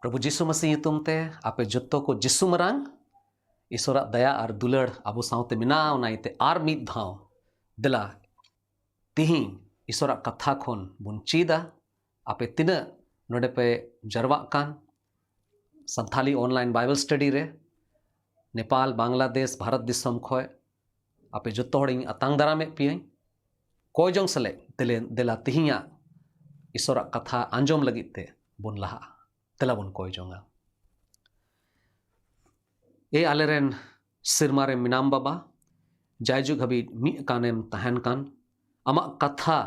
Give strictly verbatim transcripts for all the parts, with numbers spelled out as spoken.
ᱯᱨᱚᱵᱷᱩ ᱡᱤᱥᱩ ᱢᱟᱹᱥᱤ ᱧᱩᱛᱩᱢ ᱛᱮ ᱟᱯᱮ ᱡᱚᱛᱚ ᱠᱚ ᱡᱤᱥᱩ ᱢᱟᱨᱟᱝ ᱤᱥᱚᱨᱟᱜ ᱫᱟᱭᱟ ᱟᱨ ᱫᱩᱞᱟᱹᱲ ᱟᱵᱚ ᱥᱟᱶᱛᱮ ᱢᱮᱱᱟᱜᱼᱟ᱾ ᱚᱱᱟ ᱤᱭᱟᱹᱛᱮ ᱟᱨ ᱢᱤᱫ ᱫᱷᱟᱣ ᱫᱮᱞᱟ ᱛᱤᱦᱤᱧ ᱤᱥᱚᱨᱟᱜ ᱠᱟᱛᱷᱟ ᱠᱷᱚᱱ ᱵᱚᱱ ᱪᱮᱫᱟ᱾ ᱟᱯᱮ ᱛᱤᱱᱟᱹᱜ ᱱᱚᱰᱮ ᱯᱮ ᱡᱟᱨᱣᱟᱜ ᱠᱟᱱ ᱥᱟᱱᱛᱷᱟᱞᱤ online Bible study ᱨᱮ, ᱱᱮᱯᱟᱞ, ᱵᱟᱝᱞᱟᱫᱮᱥ, ᱵᱷᱟᱨᱚᱛ ᱫᱤᱥᱚᱢ ᱠᱷᱚᱱ ᱟᱯᱮ ᱡᱚᱛᱚ ᱦᱚᱲᱤᱧ ᱟᱛᱟᱝ ᱫᱟᱨᱟᱢᱮᱫ ᱯᱮᱭᱟᱹᱧ᱾ ᱠᱚᱭ ᱡᱚᱝ ᱥᱮᱞᱮᱫ ᱫᱮᱞᱮ-, ᱫᱮᱞᱟ ᱛᱤᱦᱤᱧᱟᱜ ᱤᱥᱚᱨᱟᱜ ᱠᱟᱛᱷᱟ ᱟᱸᱡᱚᱢ ᱞᱟᱹᱜᱤᱫ ᱛᱮ ᱵᱚᱱ ᱞᱟᱦᱟᱜᱼᱟ᱾ ᱫᱮᱞᱟ ᱵᱚᱱ ᱠᱚᱭ ᱡᱚᱝᱟ᱾ ᱮ ᱟᱞᱮᱨᱮᱱ ᱥᱮᱨᱢᱟ ᱨᱮ ᱢᱮᱱᱟᱢ ᱵᱟᱵᱟ, ᱡᱟᱭᱡᱩᱜᱽ ᱦᱟᱹᱵᱤᱡ ᱢᱤᱫ ᱠᱟᱱᱮᱢ ᱛᱟᱦᱮᱱ ᱠᱟᱱ, ᱟᱢᱟᱜ ᱠᱟᱛᱷᱟ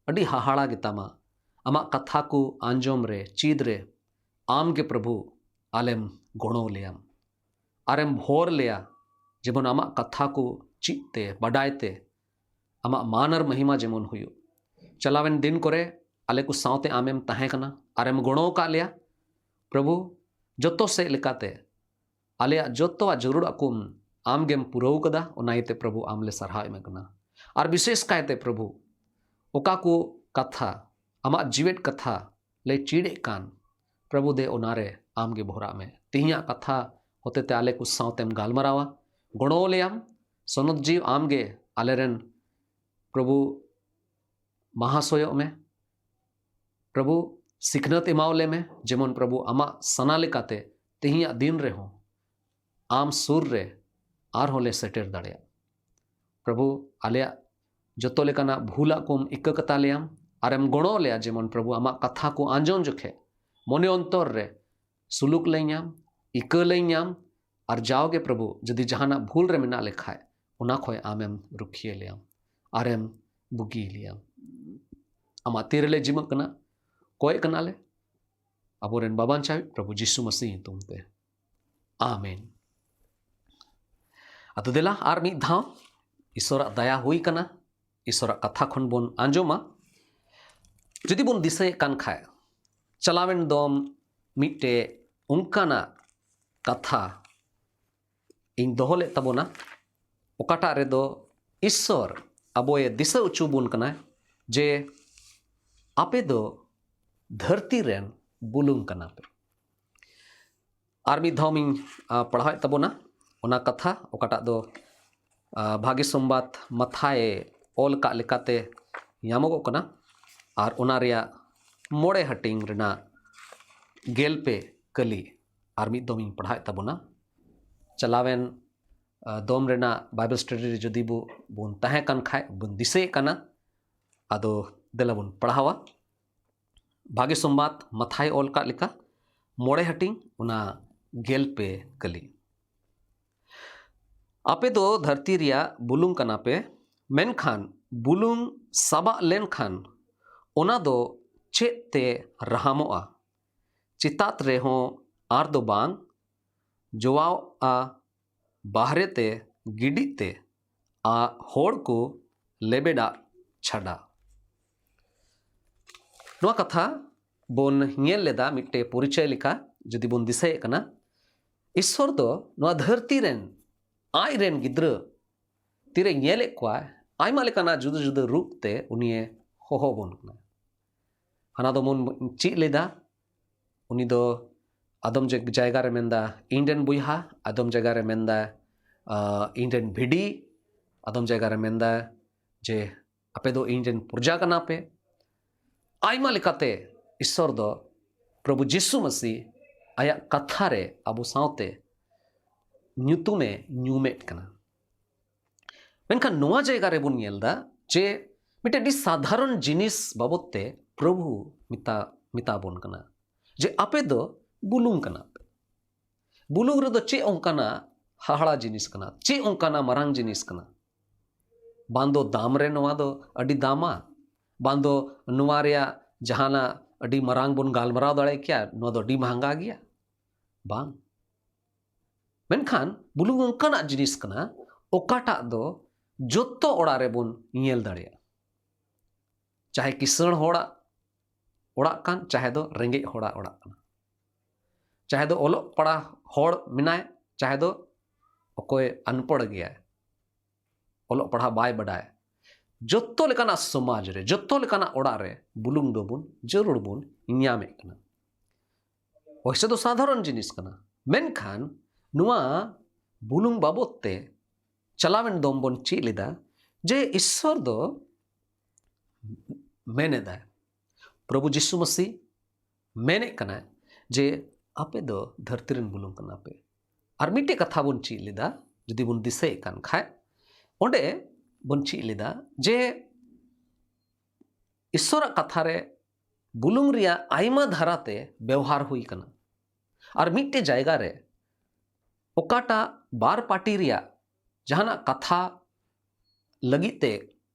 ᱟᱹᱰᱤ ᱦᱟᱦᱟᱲᱟ ᱜᱮᱛᱟᱢᱟ᱾ ᱟᱢᱟᱜ ᱠᱟᱛᱷᱟ ᱠᱚ ᱟᱸᱡᱚᱢ ᱨᱮ, ᱪᱮᱫ ᱨᱮ ᱟᱢ ᱜᱮ ᱯᱨᱚᱵᱷᱩ ᱟᱞᱮᱢ ᱜᱚᱲᱚ ᱞᱮᱭᱟᱢ, ᱟᱨᱮᱢ ᱵᱷᱳᱨ ᱞᱮᱭᱟ, ᱡᱮᱢᱚᱱ ᱟᱢᱟᱜ ᱠᱟᱛᱷᱟ ᱠᱚ ᱪᱮᱫ ᱛᱮ, ᱵᱟᱰᱟᱭ ᱛᱮ ᱟᱢᱟᱜ ᱢᱟᱱ ᱟᱨ ᱢᱚᱦᱤᱢᱟ ᱡᱮᱢᱚᱱ ᱦᱩᱭᱩᱜ᱾ ᱪᱟᱞᱟᱣᱮᱱ ᱫᱤᱱ ᱠᱚᱨᱮ ᱟᱞᱮ ᱠᱚ ᱥᱟᱶᱛᱮ ᱟᱢᱮᱢ ᱛᱟᱦᱮᱸ ᱠᱟᱱᱟ ᱟᱨᱮᱢ ᱜᱚᱲᱚ ᱟᱠᱟᱫ ᱞᱮᱭᱟ᱾ ᱯᱨᱚᱵᱷᱩ, ᱡᱚᱛᱚ ᱥᱮᱫ ᱞᱮᱠᱟᱛᱮ ᱟᱞᱮᱭᱟᱜ ᱡᱚᱛᱚᱣᱟᱜ ᱡᱟᱹᱨᱩᱲᱟᱜ ᱠᱚᱢ ᱟᱢ ᱜᱮᱢ ᱯᱩᱨᱟᱹᱣ ᱠᱟᱫᱟ᱾ ᱚᱱᱟ ᱤᱭᱟᱹᱛᱮ ᱯᱨᱚᱵᱷᱩ ᱟᱢ ᱞᱮ ᱥᱟᱨᱦᱟᱣ ᱮᱢ ᱠᱟᱱᱟ᱾ ᱟᱨ ᱵᱤᱥᱮᱥ ᱠᱟᱭᱛᱮ ᱯᱨᱚᱵᱷᱩ, ᱚᱠᱟ ᱠᱚ ᱠᱟᱛᱷᱟ, ᱟᱢᱟᱜ ᱡᱤᱣᱮᱫ ᱠᱟᱛᱷᱟ ᱞᱮ ᱪᱮᱫ ᱮᱫ ᱠᱟᱱ, ᱯᱨᱚᱵᱷᱩ ᱫᱮ ᱚᱱᱟᱨᱮ ᱟᱢ ᱜᱮ ᱵᱷᱚᱨᱟᱜ ᱢᱮ᱾ ᱛᱮᱦᱮᱧᱟᱜ ᱠᱟᱛᱷᱟ ᱦᱚᱛᱮᱛᱮ ᱟᱞᱮ ᱠᱚ ᱥᱟᱶᱛᱮᱢ ᱜᱟᱞᱢᱟᱨᱟᱣᱟ, ᱜᱚᱲᱚ ᱞᱮᱭᱟᱢ᱾ ᱥᱚᱱᱚᱛ ᱡᱤᱣᱤ ᱟᱢ ᱜᱮ ᱟᱞᱮᱨᱮᱱ ᱯᱨᱚᱵᱷᱩ ᱢᱟᱦᱟᱥᱚᱭᱚᱜ ᱢᱮ᱾ ᱯᱨᱚᱵᱷᱩ, ᱥᱤᱠᱷᱱᱟᱹᱛ ᱮᱢᱟᱣ ᱞᱮ ᱢᱮ, ᱡᱮᱢᱚᱱ ᱯᱨᱚᱵᱷᱩ ᱟᱢᱟᱜ ᱥᱟᱱᱟ ᱞᱮᱠᱟᱛᱮ ᱛᱮᱦᱮᱧᱟᱜ ᱫᱤᱱ ᱨᱮᱦᱚᱸ ᱟᱢ ᱥᱩᱨ ᱨᱮ ᱟᱨᱦᱚᱸ ᱞᱮ ᱥᱮᱴᱮᱨ ᱫᱟᱲᱮᱭᱟᱜ᱾ ᱯᱨᱚᱵᱷᱩ, ᱟᱞᱮᱭᱟᱜ ᱡᱚᱛᱚ ᱞᱮᱠᱟᱱᱟᱜ ᱵᱷᱩᱞᱟᱜ ᱠᱚᱢ ᱤᱠᱟᱹ ᱠᱟᱛᱟ ᱞᱮᱭᱟᱢ, ᱟᱨᱮᱢ ᱜᱚᱲᱚ ᱞᱮᱭᱟ, ᱡᱮᱢᱚᱱ ᱯᱨᱚᱵᱷᱩ ᱟᱢᱟᱜ ᱠᱟᱛᱷᱟ ᱠᱚ ᱟᱸᱡᱚᱢ ᱡᱚᱠᱷᱮᱡ ᱢᱚᱱᱮ ᱚᱱᱛᱚᱨ ᱨᱮ ᱥᱩᱞᱩᱠ ᱞᱮ ᱧᱟᱢ, ᱤᱠᱟᱹ ᱞᱮ ᱧᱟᱢ, ᱟᱨ ᱡᱟᱣᱜᱮ ᱯᱨᱚᱵᱷᱩ ᱡᱩᱫᱤ ᱡᱟᱦᱟᱱᱟᱜ ᱵᱷᱩᱞ ᱨᱮ ᱢᱮᱱᱟᱜ ᱞᱮᱠᱷᱟᱡ, ᱚᱱᱟ ᱠᱷᱚᱡ ᱟᱢᱮᱢ ᱨᱩᱠᱷᱤᱭᱟᱹ ᱞᱮᱭᱟᱢ, ᱟᱨᱮᱢ ᱵᱩᱜᱤ ᱞᱮᱭᱟᱢ᱾ ᱟᱢᱟᱜ ᱛᱤ ᱨᱮᱞᱮ ᱡᱤᱢᱟᱹᱜ ᱠᱟᱱᱟ, ᱠᱚᱭᱮᱜ ᱠᱟᱱᱟᱞᱮ, ᱟᱵᱚᱨᱮᱱ ᱵᱟᱵᱟᱧᱪᱟᱣᱤᱡ ᱯᱨᱚᱵᱷᱩ ᱡᱤᱥᱩ ᱢᱟᱹᱥᱤ ᱧᱩᱛᱩᱢ ᱛᱮ, ᱟᱢᱮᱱ᱾ ᱟᱫᱚ ᱫᱮᱞᱟ ᱟᱨ ᱢᱤᱫ ᱫᱷᱟᱣ ᱤᱥᱚᱨᱟᱜ ᱫᱟᱭᱟ ᱦᱩᱭ ᱠᱟᱱᱟ, ᱤᱥᱚᱨᱟᱜ ᱠᱟᱛᱷᱟ ᱠᱷᱚᱱ ᱵᱚᱱ ᱟᱸᱡᱚᱢᱟ᱾ ᱡᱩᱫᱤ ᱵᱚᱱ ᱫᱤᱥᱟᱹᱭᱮᱫ ᱠᱟᱱ ᱠᱷᱟᱡ, ᱪᱟᱞᱟᱣᱮᱱ ᱫᱚᱢ ᱢᱤᱫᱴᱮᱡ ᱚᱱᱠᱟᱱᱟᱜ ᱠᱟᱛᱷᱟ ᱤᱧ ᱫᱚᱦᱚ ᱞᱮᱫ ᱛᱟᱵᱚᱱᱟ, ᱚᱠᱟᱴᱟᱜ ᱨᱮᱫᱚ ᱤᱥᱥᱚᱨ ᱟᱵᱚᱭ ᱫᱤᱥᱟᱹ ᱦᱚᱪᱚ ᱵᱚᱱ ᱠᱟᱱᱟ ᱡᱮ ᱟᱯᱮ ᱫᱚ ᱫᱷᱟᱹᱨᱛᱤ ᱨᱮᱱ ᱵᱩᱞᱩᱝ ᱠᱟᱱᱟ ᱯᱮ᱾ ᱟᱨ ᱢᱤᱫ ᱫᱷᱟᱣ ᱤᱧ ᱟ, ᱯᱟᱲᱦᱟᱣᱮᱫ ᱛᱟᱵᱚᱱᱟ ᱚᱱᱟ ᱠᱟᱛᱷᱟ, ᱚᱠᱟᱴᱟᱜ ᱫᱚ ᱟ, ᱵᱷᱟᱜᱮ ᱥᱚᱢᱵᱟᱫ ᱢᱟᱛᱷᱟᱭ ᱚᱞ ᱠᱟᱜ ᱞᱮᱠᱟᱛᱮ ᱧᱟᱢᱚᱜᱚᱜ ᱠᱟᱱᱟ᱾ ᱟᱨ ᱚᱱᱟ ᱨᱮᱭᱟᱜ ᱢᱚᱬᱮ ᱦᱟᱹᱴᱤᱧ ᱨᱮᱱᱟᱜ ᱜᱮᱞ ᱯᱮ ᱠᱟᱹᱞᱤ ᱟᱨ ᱢᱤᱫ ᱫᱚᱢ ᱤᱧ ᱯᱟᱲᱦᱟᱣᱮᱫ ᱛᱟᱵᱚᱱᱟ᱾ ᱪᱟᱞᱟᱣᱮᱱ ᱟ, ᱫᱚᱢ ᱨᱮᱱᱟᱜ ᱵᱟᱭᱵᱮᱞ ᱥᱴᱟᱰᱤ ᱨᱮ ᱡᱩᱫᱤ ᱵᱚ ᱵᱚᱱ ᱛᱟᱦᱮᱸ ᱠᱟᱱ ᱠᱷᱟᱡ ᱵᱚᱱ ᱫᱤᱥᱟᱹᱭᱮᱫ ᱠᱟᱱᱟ᱾ ᱟᱫᱚ ᱫᱮᱞᱟ ᱵᱚᱱ ᱯᱟᱲᱦᱟᱣᱟ᱾ ᱵᱷᱟᱜᱮ ᱥᱚᱢᱵᱟᱫ ᱢᱟᱛᱷᱟᱭ ᱚᱞ ᱠᱟᱜ ᱞᱮᱠᱟ ᱢᱚᱬᱮ ᱦᱟᱹᱴᱤᱧ, ᱚᱱᱟ ᱜᱮᱞ ᱯᱮ ᱠᱟᱹᱞᱤ᱾ ᱟᱯᱮ ᱫᱚ ᱫᱷᱟᱹᱨᱛᱤ ᱨᱮᱭᱟᱜ ᱵᱩᱞᱩᱝ ᱠᱟᱱᱟ ᱯᱮ, ᱢᱮᱱᱠᱷᱟᱱ ᱵᱩᱞᱩᱝ ᱥᱟᱵᱟᱜ ᱞᱮᱱᱠᱷᱟᱱ ᱚᱱᱟ ᱫᱚ ᱪᱮᱫ ᱛᱮ ᱨᱟᱦᱟᱢᱚᱜᱼᱟ? ᱪᱮᱛᱟᱛ ᱨᱮᱦᱚᱸ ᱟᱨ ᱫᱚ ᱵᱟᱝ ᱡᱚᱣᱟᱣᱜᱼᱟ, ᱵᱟᱦᱨᱮ ᱛᱮ ᱜᱤᱰᱤᱜ ᱛᱮ ᱟ ᱦᱚᱲ ᱠᱚ ᱞᱮᱵᱮᱫᱟᱜ ᱪᱷᱟᱰᱟ᱾ ᱱᱚᱣᱟ ᱠᱟᱛᱷᱟ ᱵᱚᱱ ᱧᱮᱞ ᱞᱮᱫᱟ ᱢᱤᱫᱴᱮᱡ ᱯᱚᱨᱤᱪᱚᱭ ᱞᱮᱠᱟ, ᱡᱩᱫᱤ ᱵᱚᱱ ᱫᱤᱥᱟᱹᱭᱮᱫ ᱠᱟᱱᱟ᱾ ᱤᱥᱥᱚᱨ ᱫᱚ ᱱᱚᱣᱟ ᱫᱷᱟᱹᱨᱛᱤ ᱨᱮᱱ ᱟᱡ ᱨᱮᱱ ᱜᱤᱫᱽᱨᱟᱹ ᱛᱤᱨᱮ ᱧᱮᱞᱮᱫ ᱠᱚᱣᱟᱭ, ᱟᱭᱢᱟ ᱞᱮᱠᱟᱱᱟᱜ ᱡᱩᱫᱟᱹ ᱡᱩᱫᱟᱹ ᱨᱩᱯ ᱛᱮ ᱩᱱᱤᱭᱮ ᱦᱚᱦᱚ ᱵᱚᱱ ᱠᱟᱱᱟ᱾ ᱦᱟᱱᱟ ᱫᱚᱵᱚᱱ ᱪᱮᱫ ᱞᱮᱫᱟ, ᱩᱱᱤ ᱫᱚ ᱟᱫᱚᱢ ᱡᱟᱭ- ᱡᱟᱭᱜᱟ ᱨᱮ ᱢᱮᱱᱫᱟ ᱤᱧ ᱨᱮᱱ ᱵᱚᱭᱦᱟ, ᱟᱫᱚᱢ ᱡᱟᱭᱜᱟ ᱨᱮ ᱢᱮᱱᱫᱟ ᱟ, ᱤᱧ ᱨᱮᱱ ᱵᱷᱤᱰᱤ, ᱟᱫᱚᱢ ᱡᱟᱭᱜᱟ ᱨᱮ ᱢᱮᱱᱫᱟ ᱡᱮ ᱟᱯᱮ ᱫᱚ ᱤᱧ ᱨᱮᱱ ᱯᱨᱚᱡᱟ ᱠᱟᱱᱟ ᱯᱮ᱾ ᱟᱭᱢᱟ ᱞᱮᱠᱟᱛᱮ ᱤᱥᱥᱚᱨ ᱫᱚ ᱯᱨᱚᱵᱷᱩ ᱡᱤᱥᱩ ᱢᱟᱹᱥᱤ ᱟᱭᱟᱜ ᱠᱟᱛᱷᱟ ᱨᱮ ᱟᱵᱚ ᱥᱟᱶᱛᱮ ᱧᱩᱛᱩᱢᱮ ᱧᱩᱢᱮᱫ ᱠᱟᱱᱟ᱾ ᱢᱮᱱᱠᱷᱟᱱ ᱱᱚᱣᱟ ᱡᱟᱭᱜᱟ ᱨᱮᱵᱚᱱ ᱧᱮᱞ ᱮᱫᱟ ᱡᱮ ᱢᱤᱫᱴᱮᱱ ᱟᱹᱰᱤ ᱥᱟᱫᱷᱟᱨᱚᱱ ᱡᱤᱱᱤᱥ ᱵᱟᱵᱚᱛ ᱛᱮ ᱯᱨᱚᱵᱷᱩ ᱢᱮᱛᱟ ᱢᱮᱛᱟ ᱵᱚᱱ ᱠᱟᱱᱟ ᱡᱮ ᱟᱯᱮ ᱫᱚ ᱵᱩᱞᱩᱝ ᱠᱟᱱᱟ ᱯᱮ᱾ ᱵᱩᱞᱩᱝ ᱨᱮᱫᱚ ᱪᱮᱫ ᱚᱱᱠᱟᱱᱟᱜ ᱦᱟᱦᱟᱲᱟ ᱡᱤᱱᱤᱥ ᱠᱟᱱᱟ? ᱪᱮᱫ ᱚᱱᱠᱟᱱᱟᱜ ᱢᱟᱨᱟᱝ ᱡᱤᱱᱤᱥ ᱠᱟᱱᱟ? ᱵᱟᱝ ᱫᱚ ᱫᱟᱢ ᱨᱮ ᱱᱚᱣᱟ ᱫᱚ ᱟᱹᱰᱤ ᱫᱟᱢᱟ, ᱵᱟᱝ ᱫᱚ ᱱᱚᱣᱟ ᱨᱮᱭᱟᱜ ᱡᱟᱦᱟᱱᱟᱜ ᱟᱹᱰᱤ ᱢᱟᱨᱟᱝ ᱵᱚᱱ ᱜᱟᱞᱢᱟᱨᱟᱣ ᱫᱟᱲᱮ ᱠᱮᱭᱟ, ᱱᱚᱣᱟ ᱫᱚ ᱟᱹᱰᱤ ᱢᱟᱦᱟᱝᱜᱟ ᱜᱮᱭᱟ? ᱵᱟᱝ᱾ ᱢᱮᱱᱠᱷᱟᱱ ᱵᱩᱞᱩᱝ ᱚᱱᱠᱟᱱᱟᱜ ᱡᱤᱱᱤᱥ ᱠᱟᱱᱟ, ᱚᱠᱟᱴᱟᱜ ᱫᱚ ᱡᱚᱛᱚ ᱚᱲᱟᱜ ᱨᱮᱵᱚᱱ ᱧᱮᱞ ᱫᱟᱲᱮᱭᱟᱜᱼᱟ᱾ ᱪᱟᱦᱮ ᱠᱤᱥᱟᱹᱬ ᱦᱚᱲᱟᱜ ᱚᱲᱟᱜ ᱠᱟᱱ, ᱪᱟᱦᱮ ᱫᱚ ᱨᱮᱸᱜᱮᱡ ᱦᱚᱲᱟᱜ ᱚᱲᱟᱜ ᱠᱟᱱᱟ, ᱪᱟᱦᱮ ᱫᱚ ᱚᱞᱚᱜ ᱯᱟᱲᱦᱟᱜ ᱦᱚᱲ ᱢᱮᱱᱟᱭ, ᱪᱟᱦᱮ ᱫᱚ ᱚᱠᱚᱭ ᱟᱱᱯᱚᱲ ᱜᱮᱭᱟᱭ, ᱚᱞᱚᱜ ᱯᱟᱲᱦᱟᱜ ᱵᱟᱭ ᱵᱟᱰᱟᱭ, ᱡᱚᱛᱚ ᱞᱮᱠᱟᱱᱟᱜ ᱥᱚᱢᱟᱡᱽ ᱨᱮ, ᱡᱚᱛᱚ ᱞᱮᱠᱟᱱᱟᱜ ᱚᱲᱟᱜ ᱨᱮ ᱵᱩᱞᱩᱝ ᱫᱚᱵᱚᱱ ᱡᱟᱹᱨᱩᱲ ᱵᱚᱱ ᱧᱟᱢᱮᱫ ᱠᱟᱱᱟ᱾ ᱚᱵᱚᱥᱥᱚ ᱫᱚ ᱥᱟᱫᱷᱟᱨᱚᱱ ᱡᱤᱱᱤᱥ ᱠᱟᱱᱟ, ᱢᱮᱱᱠᱷᱟᱱ ᱱᱚᱣᱟ ᱵᱩᱞᱩᱝ ᱵᱟᱵᱚᱫ ᱛᱮ ᱪᱟᱞᱟᱣᱮᱱ ᱫᱚᱢ ᱵᱚᱱ ᱪᱮᱫ ᱞᱮᱫᱟ ᱡᱮ ᱤᱥᱥᱚᱨ ᱫᱚ ᱢᱮᱱᱮᱫᱟᱭ, ᱯᱨᱚᱵᱷᱩ ᱡᱤᱥᱩ ᱢᱟᱹᱥᱤ ᱢᱮᱱᱮᱫ ᱠᱟᱱᱟᱭ ᱡᱮ ᱟᱯᱮ ᱫᱚ ᱫᱷᱟᱹᱨᱛᱤ ᱨᱮᱱ ᱵᱩᱞᱩᱝ ᱠᱟᱱᱟ ᱯᱮ᱾ ᱟᱨ ᱢᱤᱫᱴᱮᱡ ᱠᱟᱛᱷᱟ ᱵᱚᱱ ᱪᱮᱫ ᱞᱮᱫᱟ, ᱡᱩᱫᱤ ᱵᱚᱱ ᱫᱤᱥᱟᱹᱭᱮᱫ ᱠᱟᱱ ᱠᱷᱟᱡ, ᱚᱸᱰᱮ ᱵᱚᱱ ᱪᱮᱫ ᱞᱮᱫᱟ ᱡᱮ ᱤᱥᱥᱚᱨᱟᱜ ᱠᱟᱛᱷᱟ ᱨᱮ ᱵᱩᱞᱩᱝ ᱨᱮᱭᱟᱜ ᱟᱭᱢᱟ ᱫᱷᱟᱨᱟᱛᱮ ᱵᱮᱣᱦᱟᱨ ᱦᱩᱭ ᱠᱟᱱᱟ᱾ ᱟᱨ ᱢᱤᱫᱴᱮᱡ ᱡᱟᱭᱜᱟ ᱨᱮ ᱚᱠᱟᱴᱟᱜ ᱵᱟᱨ ᱯᱟᱨᱴᱤ ᱨᱮᱭᱟᱜ ᱡᱟᱦᱟᱱᱟᱜ ᱠᱟᱛᱷᱟ ᱞᱟᱹᱜᱤᱫ ᱛᱮ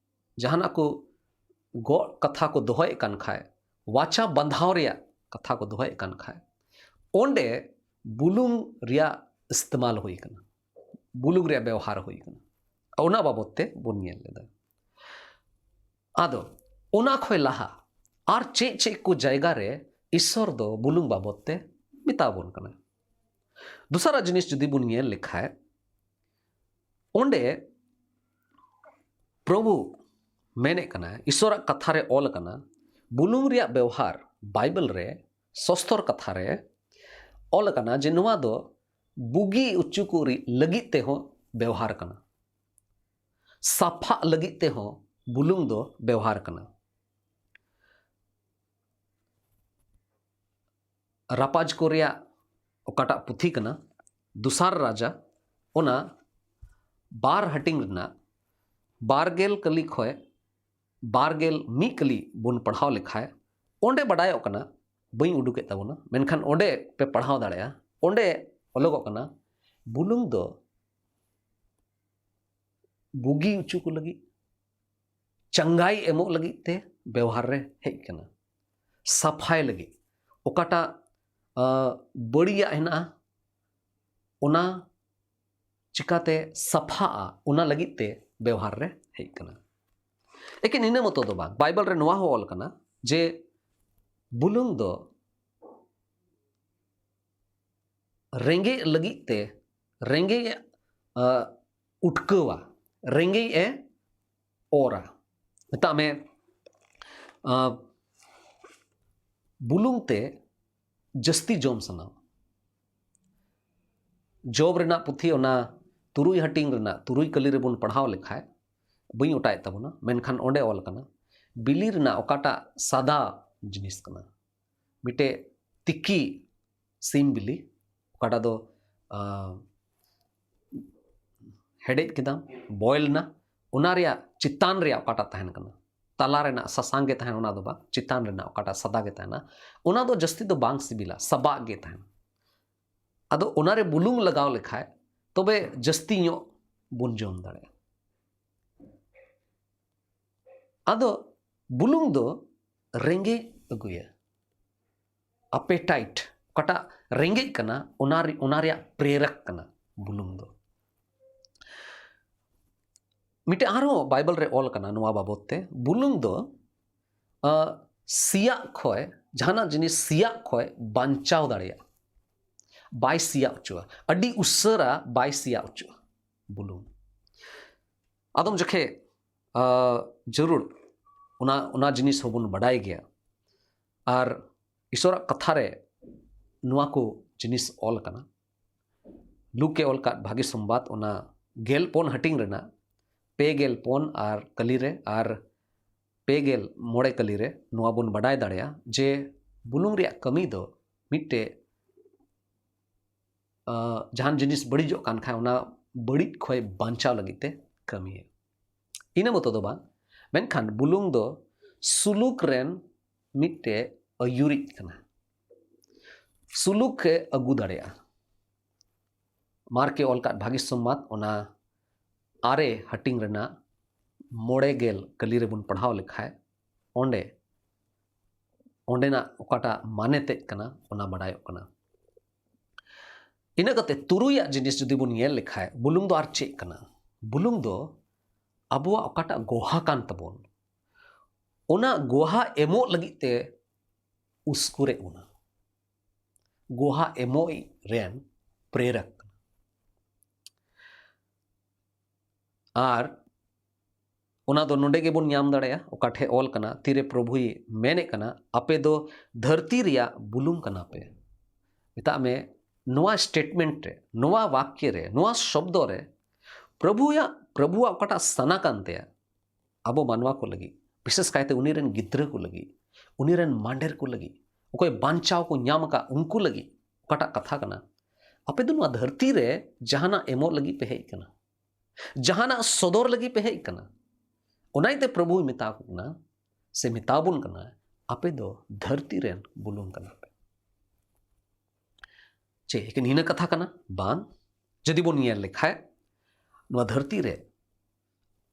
ᱡᱟᱦᱟᱱᱟᱜ ᱠᱚ ᱜᱚᱜ ᱠᱟᱛᱷᱟ ᱠᱚ ᱫᱚᱦᱚᱭᱮᱫ ᱠᱟᱱ ᱠᱷᱟᱡ, ᱣᱟᱪᱟ ᱵᱟᱸᱫᱷᱟᱣ ᱨᱮᱭᱟᱜ ᱠᱟᱛᱷᱟ ᱠᱚ ᱫᱚᱦᱚᱭᱮᱫ ᱠᱟᱱ ᱠᱷᱟᱡ, ᱚᱸᱰᱮ ᱵᱩᱞᱩᱝ ᱨᱮᱭᱟᱜ ᱤᱥᱛᱮᱢᱟᱞ ᱦᱩᱭ ᱠᱟᱱᱟ, ᱵᱩᱞᱩᱝ ᱨᱮᱭᱟᱜ ᱵᱮᱣᱦᱟᱨ ᱦᱩᱭ ᱠᱟᱱᱟ᱾ ᱚᱱᱟ ᱵᱟᱵᱚᱫ ᱛᱮ ᱵᱚᱱ ᱧᱮᱞ ᱞᱮᱫᱟ᱾ ᱟᱫᱚ ᱚᱱᱟ ᱠᱷᱚᱡ ᱞᱟᱦᱟ ᱟᱨ ᱪᱮᱫ ᱪᱮᱫ ᱠᱚ ᱡᱟᱭᱜᱟ ᱨᱮ ᱤᱥᱥᱚᱨ ᱫᱚ ᱵᱩᱞᱩᱝ ᱵᱟᱵᱚᱫ ᱛᱮ ᱢᱮᱛᱟ ᱵᱚᱱ ᱠᱟᱱᱟ? ᱫᱚᱥᱟᱨᱟᱜ ᱡᱤᱱᱤᱥ ᱡᱩᱫᱤ ᱵᱚᱱ ᱧᱮᱞ ᱞᱮᱠᱷᱟᱡ, ᱚᱸᱰᱮ ᱯᱨᱚᱵᱷᱩ ᱢᱮᱱᱮᱫ ᱠᱟᱱᱟ, ᱤᱥᱥᱚᱨᱟᱜ ᱠᱟᱛᱷᱟ ᱨᱮ ᱚᱞ ᱟᱠᱟᱱᱟ, ᱵᱩᱞᱩᱝ ᱨᱮᱭᱟᱜ ᱵᱮᱣᱦᱟᱨ ᱵᱟᱭᱵᱮᱞ ᱨᱮ ᱥᱚᱥᱛᱚᱨ ᱠᱟᱛᱷᱟ ᱨᱮ ᱚᱞ ᱟᱠᱟᱱᱟ ᱡᱮ ᱱᱚᱣᱟ ᱫᱚ ᱵᱩᱜᱤ ᱚᱪᱚ ᱠᱚ ᱨᱤ-, ᱞᱟᱹᱜᱤᱫ ᱛᱮᱦᱚᱸ ᱵᱮᱣᱦᱟᱨ ᱠᱟᱱᱟ, ᱥᱟᱯᱷᱟᱜ ᱞᱟᱹᱜᱤᱫ ᱛᱮᱦᱚᱸ ᱵᱩᱞᱩᱝ ᱫᱚ ᱵᱮᱣᱦᱟᱨ ᱠᱟᱱᱟ᱾ ᱨᱟᱯᱟᱡᱽ ᱠᱚ ᱨᱮᱭᱟᱜ ᱚᱠᱟᱴᱟᱜ ᱯᱩᱛᱷᱤ ᱠᱟᱱᱟ, ᱫᱚᱥᱟᱨ ᱨᱟᱡᱟ, ᱚᱱᱟ ᱵᱟᱨ ᱦᱟᱹᱴᱤᱧ ᱨᱮᱱᱟᱜ ᱵᱟᱨᱜᱮᱞ ᱠᱟᱹᱞᱤ ᱠᱷᱚᱡ ᱵᱟᱨᱜᱮᱞ ᱢᱤᱫ ᱠᱟᱹᱞᱤ ᱵᱚᱱ ᱯᱟᱲᱦᱟᱣ ᱞᱮᱠᱷᱟᱡ, ᱚᱸᱰᱮ ᱵᱟᱰᱟᱭᱚᱜ ᱠᱟᱱᱟ, ᱵᱟᱹᱧ ᱩᱰᱩᱠᱮᱫ ᱛᱟᱵᱚᱱᱟ, ᱢᱮᱱᱠᱷᱟᱱ ᱚᱸᱰᱮ ᱯᱮ ᱯᱟᱲᱦᱟᱣ ᱫᱟᱲᱮᱭᱟᱜᱼᱟ᱾ ᱚᱸᱰᱮ ᱚᱞᱚᱜᱚᱜ ᱠᱟᱱᱟ, ᱵᱩᱞᱩᱝ ᱫᱚ ᱵᱩᱜᱤ ᱚᱪᱚ ᱠᱚ ᱞᱟᱹᱜᱤᱫ, ᱪᱟᱸᱜᱟᱭ ᱮᱢᱚᱜ ᱞᱟᱹᱜᱤᱫ ᱛᱮ ᱵᱮᱣᱦᱟᱨ ᱨᱮ ᱦᱮᱡ ᱠᱟᱱᱟ, ᱥᱟᱯᱷᱟᱭ ᱞᱟᱹᱜᱤᱫ᱾ ᱚᱠᱟᱴᱟᱜ, ᱟ, ᱵᱟᱹᱲᱤᱡᱟᱜ ᱦᱮᱱᱟᱜᱼᱟ, ᱚᱱᱟ ᱪᱤᱠᱟᱛᱮ ᱥᱟᱯᱷᱟᱜᱼᱟ, ᱚᱱᱟ ᱞᱟᱹᱜᱤᱫ ᱛᱮ ᱵᱮᱣᱦᱟᱨ ᱨᱮ ᱦᱮᱡ ᱠᱟᱱᱟ᱾ ᱮᱠᱮᱱ ᱤᱱᱟᱹ ᱢᱚᱛᱚ ᱫᱚ ᱵᱟᱝ, ᱵᱟᱭᱵᱮᱞ ᱨᱮ ᱱᱚᱣᱟ ᱦᱚᱸ ᱚᱞ ᱠᱟᱱᱟ ᱡᱮ ᱵᱩᱞᱩᱝ ᱫᱚ ᱨᱮᱸᱜᱮᱡ ᱞᱟᱹᱜᱤᱫ ᱛᱮ, ᱨᱮᱸᱜᱮᱡ ᱮ, ᱟ, ᱩᱴᱠᱟᱹᱣᱟ, ᱨᱮᱸᱜᱮᱡ ᱮ ᱚᱨᱟ᱾ ᱢᱮᱛᱟᱜ ᱢᱮ, ᱟ, ᱵᱩᱞᱩᱝ ᱛᱮ ᱡᱟᱹᱥᱛᱤ ᱡᱚᱢ ᱥᱟᱱᱟᱣᱟ᱾ ᱡᱚᱵ ᱨᱮᱱᱟᱜ ᱯᱩᱛᱷᱤ ᱚᱱᱟ ᱛᱩᱨᱩᱭ ᱦᱟᱹᱴᱤᱧ ᱨᱮᱱᱟᱜ ᱛᱩᱨᱩᱭ ᱠᱟᱹᱞᱤ ᱨᱮᱵᱚᱱ ᱯᱟᱲᱦᱟᱣ ᱞᱮᱠᱷᱟᱡ, ᱵᱟᱹᱧ ᱚᱴᱟᱭᱮᱫ ᱛᱟᱵᱚᱱᱟ, ᱢᱮᱱᱠᱷᱟᱱ ᱚᱸᱰᱮ ᱚᱞ ᱠᱟᱱᱟ, ᱵᱤᱞᱤ ᱨᱮᱱᱟᱜ ᱚᱠᱟᱴᱟᱜ ᱥᱟᱫᱟ ᱡᱤᱱᱤᱥ ᱠᱟᱱᱟ, ᱢᱤᱫᱴᱮᱡ ᱛᱤᱠᱤ ᱥᱤᱢ ᱵᱤᱞᱤ, ᱚᱠᱟᱴᱟᱜ ᱫᱚ ᱟᱸ, ᱦᱮᱰᱮᱡ ᱠᱮᱫᱟᱢ, ᱵᱚᱭᱮᱞ ᱮᱱᱟ, ᱚᱱᱟ ᱨᱮᱭᱟᱜ ᱪᱮᱛᱟᱱ ᱨᱮᱭᱟᱜ ᱚᱠᱟᱴᱟᱜ ᱛᱟᱦᱮᱱ ᱠᱟᱱᱟ, ᱛᱟᱞᱟ ᱨᱮᱱᱟᱜ ᱥᱟᱥᱟᱝ ᱜᱮ ᱛᱟᱦᱮᱱ, ᱚᱱᱟ ᱫᱚ ᱵᱟᱝ, ᱪᱮᱛᱟᱱ ᱨᱮᱱᱟᱜ ᱚᱠᱟᱴᱟᱜ ᱥᱟᱫᱟ ᱜᱮ ᱛᱟᱦᱮᱱᱟ, ᱚᱱᱟ ᱫᱚ ᱡᱟᱹᱥᱛᱤ ᱫᱚ ᱵᱟᱝ ᱥᱤᱵᱤᱞᱟ, ᱥᱟᱵᱟᱜ ᱜᱮ ᱛᱟᱦᱮᱱᱟ᱾ ᱟᱫᱚ ᱚᱱᱟᱨᱮ ᱵᱩᱞᱩᱝ ᱞᱟᱜᱟᱣ ᱞᱮᱠᱷᱟᱡ ᱛᱚᱵᱮ ᱡᱟᱹᱥᱛᱤ ᱧᱚᱜ ᱵᱚᱱ ᱡᱚᱢ ᱫᱟᱲᱮᱭᱟᱜᱼᱟ᱾ ᱟᱫᱚ ᱵᱩᱞᱩᱝ ᱫᱚ ᱨᱮᱸᱜᱮᱡ ᱟᱹᱜᱩᱭᱟ, ᱟᱯᱮᱴᱟᱭᱤᱴ, ᱚᱠᱟᱴᱟᱜ ᱨᱮᱸᱜᱮᱡ ᱠᱟᱱᱟ, ᱚᱱᱟ ᱨᱮ-, ᱚᱱᱟ ᱨᱮᱭᱟᱜ ᱯᱨᱮᱨᱚᱠ ᱠᱟᱱᱟ ᱵᱩᱞᱩᱝ ᱫᱚ᱾ ᱢᱤᱫᱴᱮᱡ ᱟᱨᱦᱚᱸ ᱵᱟᱭᱵᱮᱞ ᱨᱮ ᱚᱞ ᱠᱟᱱᱟ ᱱᱚᱣᱟ ᱵᱟᱵᱚᱛ ᱛᱮ, ᱵᱩᱞᱩᱝ ᱫᱚ ᱟᱸ, ᱥᱮᱭᱟᱜ ᱠᱷᱚᱡ, ᱡᱟᱦᱟᱱᱟᱜ ᱡᱤᱱᱤᱥ ᱥᱮᱭᱟᱜ ᱠᱷᱚᱡ ᱵᱟᱧᱪᱟᱣ ᱫᱟᱲᱮᱭᱟᱜᱼᱟ, ᱵᱟᱭ ᱥᱮᱭᱟ ᱦᱚᱪᱚᱣᱟ, ᱟᱹᱰᱤ ᱩᱥᱟᱹᱨᱟ ᱵᱟᱭ ᱥᱮᱭᱟ ᱦᱚᱪᱚᱣᱟ ᱵᱩᱞᱩᱝ᱾ ᱟᱫᱚᱢ ᱡᱚᱠᱷᱮᱡ ᱟᱸ, ᱡᱟᱹᱨᱩᱲ ᱚᱱᱟ, ᱚᱱᱟ ᱡᱤᱱᱤᱥ ᱦᱚᱸᱵᱚᱱ ᱵᱟᱰᱟᱭ ᱜᱮᱭᱟ᱾ ᱟᱨ ᱤᱥᱚᱨᱟᱜ ᱠᱟᱛᱷᱟ ᱨᱮ ᱱᱚᱣᱟ ᱠᱚ ᱡᱤᱱᱤᱥ ᱚᱞ ᱠᱟᱱᱟ᱾ ᱞᱩᱠ ᱮ ᱚᱞ ᱠᱟᱫ ᱵᱷᱟᱹᱜᱤ ᱥᱚᱢᱵᱟᱫ, ᱚᱱᱟ ᱜᱮᱞ ᱯᱩᱱ ᱦᱟᱹᱴᱤᱧ ᱨᱮᱱᱟᱜ ᱯᱮ ᱜᱮᱞ ᱯᱩᱱ ᱟᱨ ᱠᱟᱹᱞᱤ ᱨᱮ ᱟᱨ ᱯᱮ ᱜᱮᱞ ᱢᱚᱬᱮ ᱠᱟᱹᱞᱤ ᱨᱮ ᱱᱚᱣᱟ ᱵᱚᱱ ᱵᱟᱰᱟᱭ ᱫᱟᱲᱮᱭᱟᱜᱼᱟ ᱡᱮ ᱵᱩᱞᱩᱝ ᱨᱮᱭᱟᱜ ᱠᱟᱹᱢᱤ ᱫᱚ ᱢᱤᱫᱴᱮᱡ, ᱟᱸ, ᱡᱟᱦᱟᱱ ᱡᱤᱱᱤᱥ ᱵᱟᱹᱲᱤᱡᱚᱜ ᱠᱟᱱ ᱠᱷᱟᱡ ᱚᱱᱟ ᱵᱟᱹᱲᱤᱡ ᱠᱷᱚᱡ ᱵᱟᱧᱪᱟᱣ ᱞᱟᱹᱜᱤᱫ ᱛᱮ ᱠᱟᱹᱢᱤᱭᱟ᱾ ᱤᱱᱟᱹ ᱢᱚᱛᱚ ᱫᱚ ᱵᱟᱝ, ᱢᱮᱱᱠᱷᱟᱱ ᱵᱩᱞᱩᱝ ᱫᱚ ᱥᱩᱞᱩᱠ ᱨᱮᱱ ᱢᱤᱫᱴᱮᱡ ᱟᱹᱭᱩᱨᱤᱡ ᱠᱟᱱᱟ, ᱥᱩᱞᱩᱠ ᱮ ᱟᱹᱜᱩ ᱫᱟᱲᱮᱭᱟᱜᱼᱟ᱾ ᱢᱟᱨᱠ ᱮ ᱚᱞ ᱠᱟᱫ ᱵᱷᱟᱹᱜᱤ ᱥᱚᱢᱵᱟᱫ, ᱚᱱᱟ ᱟᱨᱮ ᱦᱟᱹᱴᱤᱧ ᱨᱮᱱᱟᱜ ᱢᱚᱬᱮ ᱜᱮᱞ ᱠᱟᱹᱞᱤ ᱨᱮᱵᱚᱱ ᱯᱟᱲᱦᱟᱣ ᱞᱮᱠᱷᱟᱡ, ᱚᱸᱰᱮ, ᱚᱸᱰᱮᱱᱟᱜ ᱚᱠᱟᱴᱟᱜ ᱢᱟᱱᱮ ᱛᱮᱫ ᱠᱟᱱᱟ, ᱚᱱᱟ ᱵᱟᱰᱟᱭᱚᱜ ᱠᱟᱱᱟ᱾ ᱤᱱᱟᱹ ᱠᱟᱛᱮ ᱛᱩᱨᱩᱭᱟᱜ ᱡᱤᱱᱤᱥ ᱡᱩᱫᱤ ᱵᱚᱱ ᱧᱮᱞ ᱞᱮᱠᱷᱟᱡ, ᱵᱩᱞᱩᱝ ᱫᱚ ᱟᱨ ᱪᱮᱫ ᱠᱟᱱᱟ? ᱵᱩᱞᱩᱝ ᱫᱚ ᱟᱵᱚᱣᱟᱜ ᱚᱠᱟᱴᱟᱜ ᱜᱚᱦᱟ ᱠᱟᱱ ᱛᱟᱵᱚᱱ, ᱚᱱᱟ ᱜᱚᱦᱟ ᱮᱢᱚᱜ ᱞᱟᱹᱜᱤᱫ ᱛᱮ ᱩᱥᱠᱩᱨᱮᱫ ᱵᱚᱱᱟ, ᱜᱚᱦᱟ ᱮᱢᱚᱜ ᱨᱮᱱ ᱯᱨᱮᱨᱚᱠ ᱠᱟᱱᱟ᱾ ᱟᱨ ᱚᱱᱟ ᱫᱚ ᱱᱚᱰᱮ ᱜᱮᱵᱚᱱ ᱧᱟᱢ ᱫᱟᱲᱮᱭᱟᱜᱼᱟ, ᱚᱠᱟ ᱴᱷᱮᱡ ᱚᱞ ᱠᱟᱱᱟ, ᱛᱤᱨᱮ ᱯᱨᱚᱵᱷᱩᱭ ᱢᱮᱱᱮᱫ ᱠᱟᱱᱟ, "ᱟᱯᱮ ᱫᱚ ᱫᱷᱟᱹᱨᱛᱤ ᱨᱮᱭᱟᱜ ᱵᱩᱞᱩᱝ ᱠᱟᱱᱟ ᱯᱮ᱾" ᱢᱮᱛᱟᱜ ᱢᱮ, ᱱᱚᱣᱟ ᱥᱴᱮᱴᱢᱮᱱᱴ ᱨᱮ, ᱱᱚᱣᱟ ᱵᱟᱠᱭᱚ ᱨᱮ, ᱱᱚᱣᱟ ᱥᱚᱵᱫᱚ ᱨᱮ ᱯᱨᱚᱵᱷᱩᱭᱟᱜ, ᱯᱨᱚᱵᱷᱩᱣᱟᱜ ᱚᱠᱟᱴᱟᱜ ᱥᱟᱱᱟ ᱠᱟᱱ ᱛᱟᱭᱟ ᱟᱵᱚ ᱢᱟᱱᱣᱟ ᱠᱚ ᱞᱟᱹᱜᱤᱫ, ᱵᱤᱥᱮᱥ ᱠᱟᱭᱛᱮ ᱩᱱᱤ ᱨᱮᱱ ᱜᱤᱫᱽᱨᱟᱹ ᱠᱚ ᱞᱟᱹᱜᱤᱫ, ᱩᱱᱤ ᱨᱮᱱ ᱢᱟᱸᱰᱮᱨ ᱠᱚ ᱞᱟᱹᱜᱤᱫ, ᱚᱠᱚᱭ ᱵᱟᱧᱪᱟᱣ ᱠᱚ ᱧᱟᱢ ᱟᱠᱟᱫ ᱩᱱᱠᱩ ᱞᱟᱹᱜᱤᱫ ᱚᱠᱟᱴᱟᱜ ᱠᱟᱛᱷᱟ ᱠᱟᱱᱟ, ᱟᱯᱮ ᱫᱚ ᱱᱚᱣᱟ ᱫᱷᱟᱹᱨᱛᱤ ᱨᱮ ᱡᱟᱦᱟᱱᱟᱜ ᱮᱢᱚᱜ ᱞᱟᱹᱜᱤᱫ ᱯᱮ ᱦᱮᱡ ᱠᱟᱱᱟ, ᱡᱟᱦᱟᱱᱟᱜ ᱥᱚᱫᱚᱨ ᱞᱟᱹᱜᱤᱫ ᱯᱮ ᱦᱮᱡ ᱠᱟᱱᱟ᱾ ᱚᱱᱟ ᱤᱭᱟᱹᱛᱮ ᱯᱨᱚᱵᱷᱩᱭ ᱢᱮᱛᱟ ᱠᱚ ᱠᱟᱱᱟ, ᱥᱮ ᱢᱮᱛᱟ ᱵᱚᱱ ᱠᱟᱱᱟ, ᱟᱯᱮ ᱫᱚ ᱫᱷᱟᱹᱨᱛᱤ ᱨᱮᱱ ᱵᱩᱞᱩᱝ ᱠᱟᱱᱟ ᱯᱮ᱾ ᱪᱮᱫ ᱮᱠᱮᱱ ᱤᱱᱟᱹ ᱠᱟᱛᱷᱟ ᱠᱟᱱᱟ? ᱵᱟᱝ᱾ ᱡᱩᱫᱤ ᱵᱚᱱ ᱧᱮᱞ ᱞᱮᱠᱷᱟᱡ, ᱱᱚᱣᱟ ᱫᱷᱟᱹᱨᱛᱤ ᱨᱮ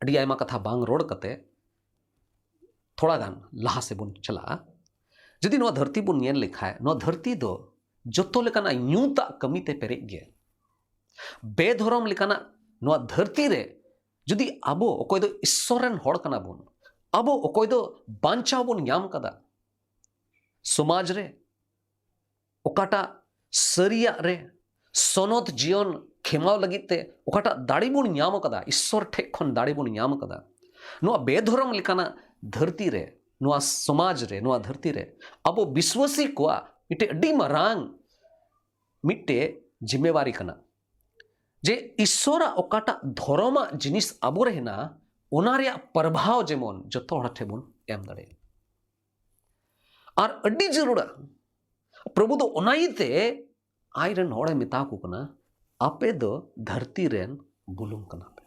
ᱟᱹᱰᱤ ᱟᱭᱢᱟ ᱠᱟᱛᱷᱟ ᱵᱟᱝ ᱨᱚᱲ ᱠᱟᱛᱮ ᱛᱷᱚᱲᱟ ᱜᱟᱱ ᱞᱟᱦᱟ ᱥᱮᱫ ᱵᱚᱱ ᱪᱟᱞᱟᱜᱼᱟ᱾ ᱡᱩᱫᱤ ᱱᱚᱣᱟ ᱫᱷᱟᱹᱨᱛᱤ ᱵᱚᱱ ᱧᱮᱞ ᱞᱮᱠᱷᱟᱡ, ᱱᱚᱣᱟ ᱫᱷᱟᱹᱨᱛᱤ ᱫᱚ ᱡᱚᱛᱚ ᱞᱮᱠᱟᱱᱟᱜ ᱧᱩᱛᱟᱜ ᱠᱟᱹᱢᱤ ᱛᱮ ᱯᱮᱨᱮᱡ ᱜᱮᱭᱟ᱾ ᱵᱮᱫᱷᱚᱨᱚᱢ ᱞᱮᱠᱟᱱᱟᱜ ᱱᱚᱣᱟ ᱫᱷᱟᱹᱨᱛᱤ ᱨᱮ ᱡᱩᱫᱤ ᱟᱵᱚ ᱚᱠᱚᱭ ᱫᱚ ᱤᱥᱥᱚᱨ ᱨᱮᱱ ᱦᱚᱲ ᱠᱟᱱᱟ ᱵᱚᱱ, ᱟᱵᱚ ᱚᱠᱚᱭ ᱫᱚ ᱵᱟᱧᱪᱟᱣ ᱵᱚᱱ ᱧᱟᱢ ᱠᱟᱫᱟ, ᱥᱚᱢᱟᱡᱽ ᱨᱮ ᱚᱠᱟᱴᱟᱜ ᱥᱟᱹᱨᱤᱭᱟᱜ ᱨᱮ ᱥᱚᱱᱚᱛ ᱡᱤᱭᱚᱱ ᱠᱷᱮᱢᱟᱣ ᱞᱟᱹᱜᱤᱫ ᱛᱮ ᱚᱠᱟᱴᱟᱜ ᱫᱟᱲᱮ ᱵᱚᱱ ᱧᱟᱢ ᱠᱟᱫᱟ, ᱤᱥᱥᱚᱨ ᱴᱷᱮᱡ ᱠᱷᱚᱱ ᱫᱟᱲᱮ ᱵᱚᱱ ᱧᱟᱢ ᱠᱟᱫᱟ, ᱱᱚᱣᱟ ᱵᱮᱫᱷᱚᱨᱚᱢ ᱞᱮᱠᱟᱱᱟᱜ ᱫᱷᱟᱹᱨᱛᱤ ᱨᱮ, ᱱᱚᱣᱟ ᱥᱚᱢᱟᱡᱽ ᱨᱮ, ᱱᱚᱣᱟ ᱫᱷᱟᱹᱨᱛᱤ ᱨᱮ ᱟᱵᱚ ᱵᱤᱥᱣᱟᱥᱤ ᱠᱚᱣᱟᱜ ᱢᱤᱫᱴᱮᱡ ᱟᱹᱰᱤ ᱢᱟᱨᱟᱝ ᱢᱤᱫᱴᱮᱡ ᱡᱤᱢᱢᱮᱣᱟᱨᱤ ᱠᱟᱱᱟ, ᱡᱮ ᱤᱥᱥᱚᱨᱟᱜ ᱚᱠᱟᱴᱟᱜ ᱫᱷᱚᱨᱚᱢᱟᱜ ᱡᱤᱱᱤᱥ ᱟᱵᱚ ᱨᱮ ᱦᱮᱱᱟᱜᱼᱟ, ᱚᱱᱟ ᱨᱮᱭᱟᱜ ᱯᱨᱚᱵᱷᱟᱣ ᱡᱮᱢᱚᱱ ᱡᱚᱛᱚ ᱦᱚᱲ ᱴᱷᱮᱱ ᱵᱚᱱ ᱮᱢ ᱫᱟᱲᱮᱭᱟᱜ᱾ ᱟᱨ ᱟᱹᱰᱤ ᱡᱟᱹᱨᱩᱲᱟ, ᱯᱨᱚᱵᱷᱩ ᱫᱚ ᱚᱱᱟ ᱤᱭᱟᱹᱛᱮ ᱟᱡ ᱨᱮᱱ ᱦᱚᱲᱮ ᱢᱮᱛᱟ ᱠᱚ ᱠᱟᱱᱟ, ᱟᱯᱮ ᱫᱚ ᱫᱷᱟᱹᱨᱛᱤ ᱨᱮᱱ ᱵᱩᱞᱩᱝ ᱠᱟᱱᱟ ᱯᱮ᱾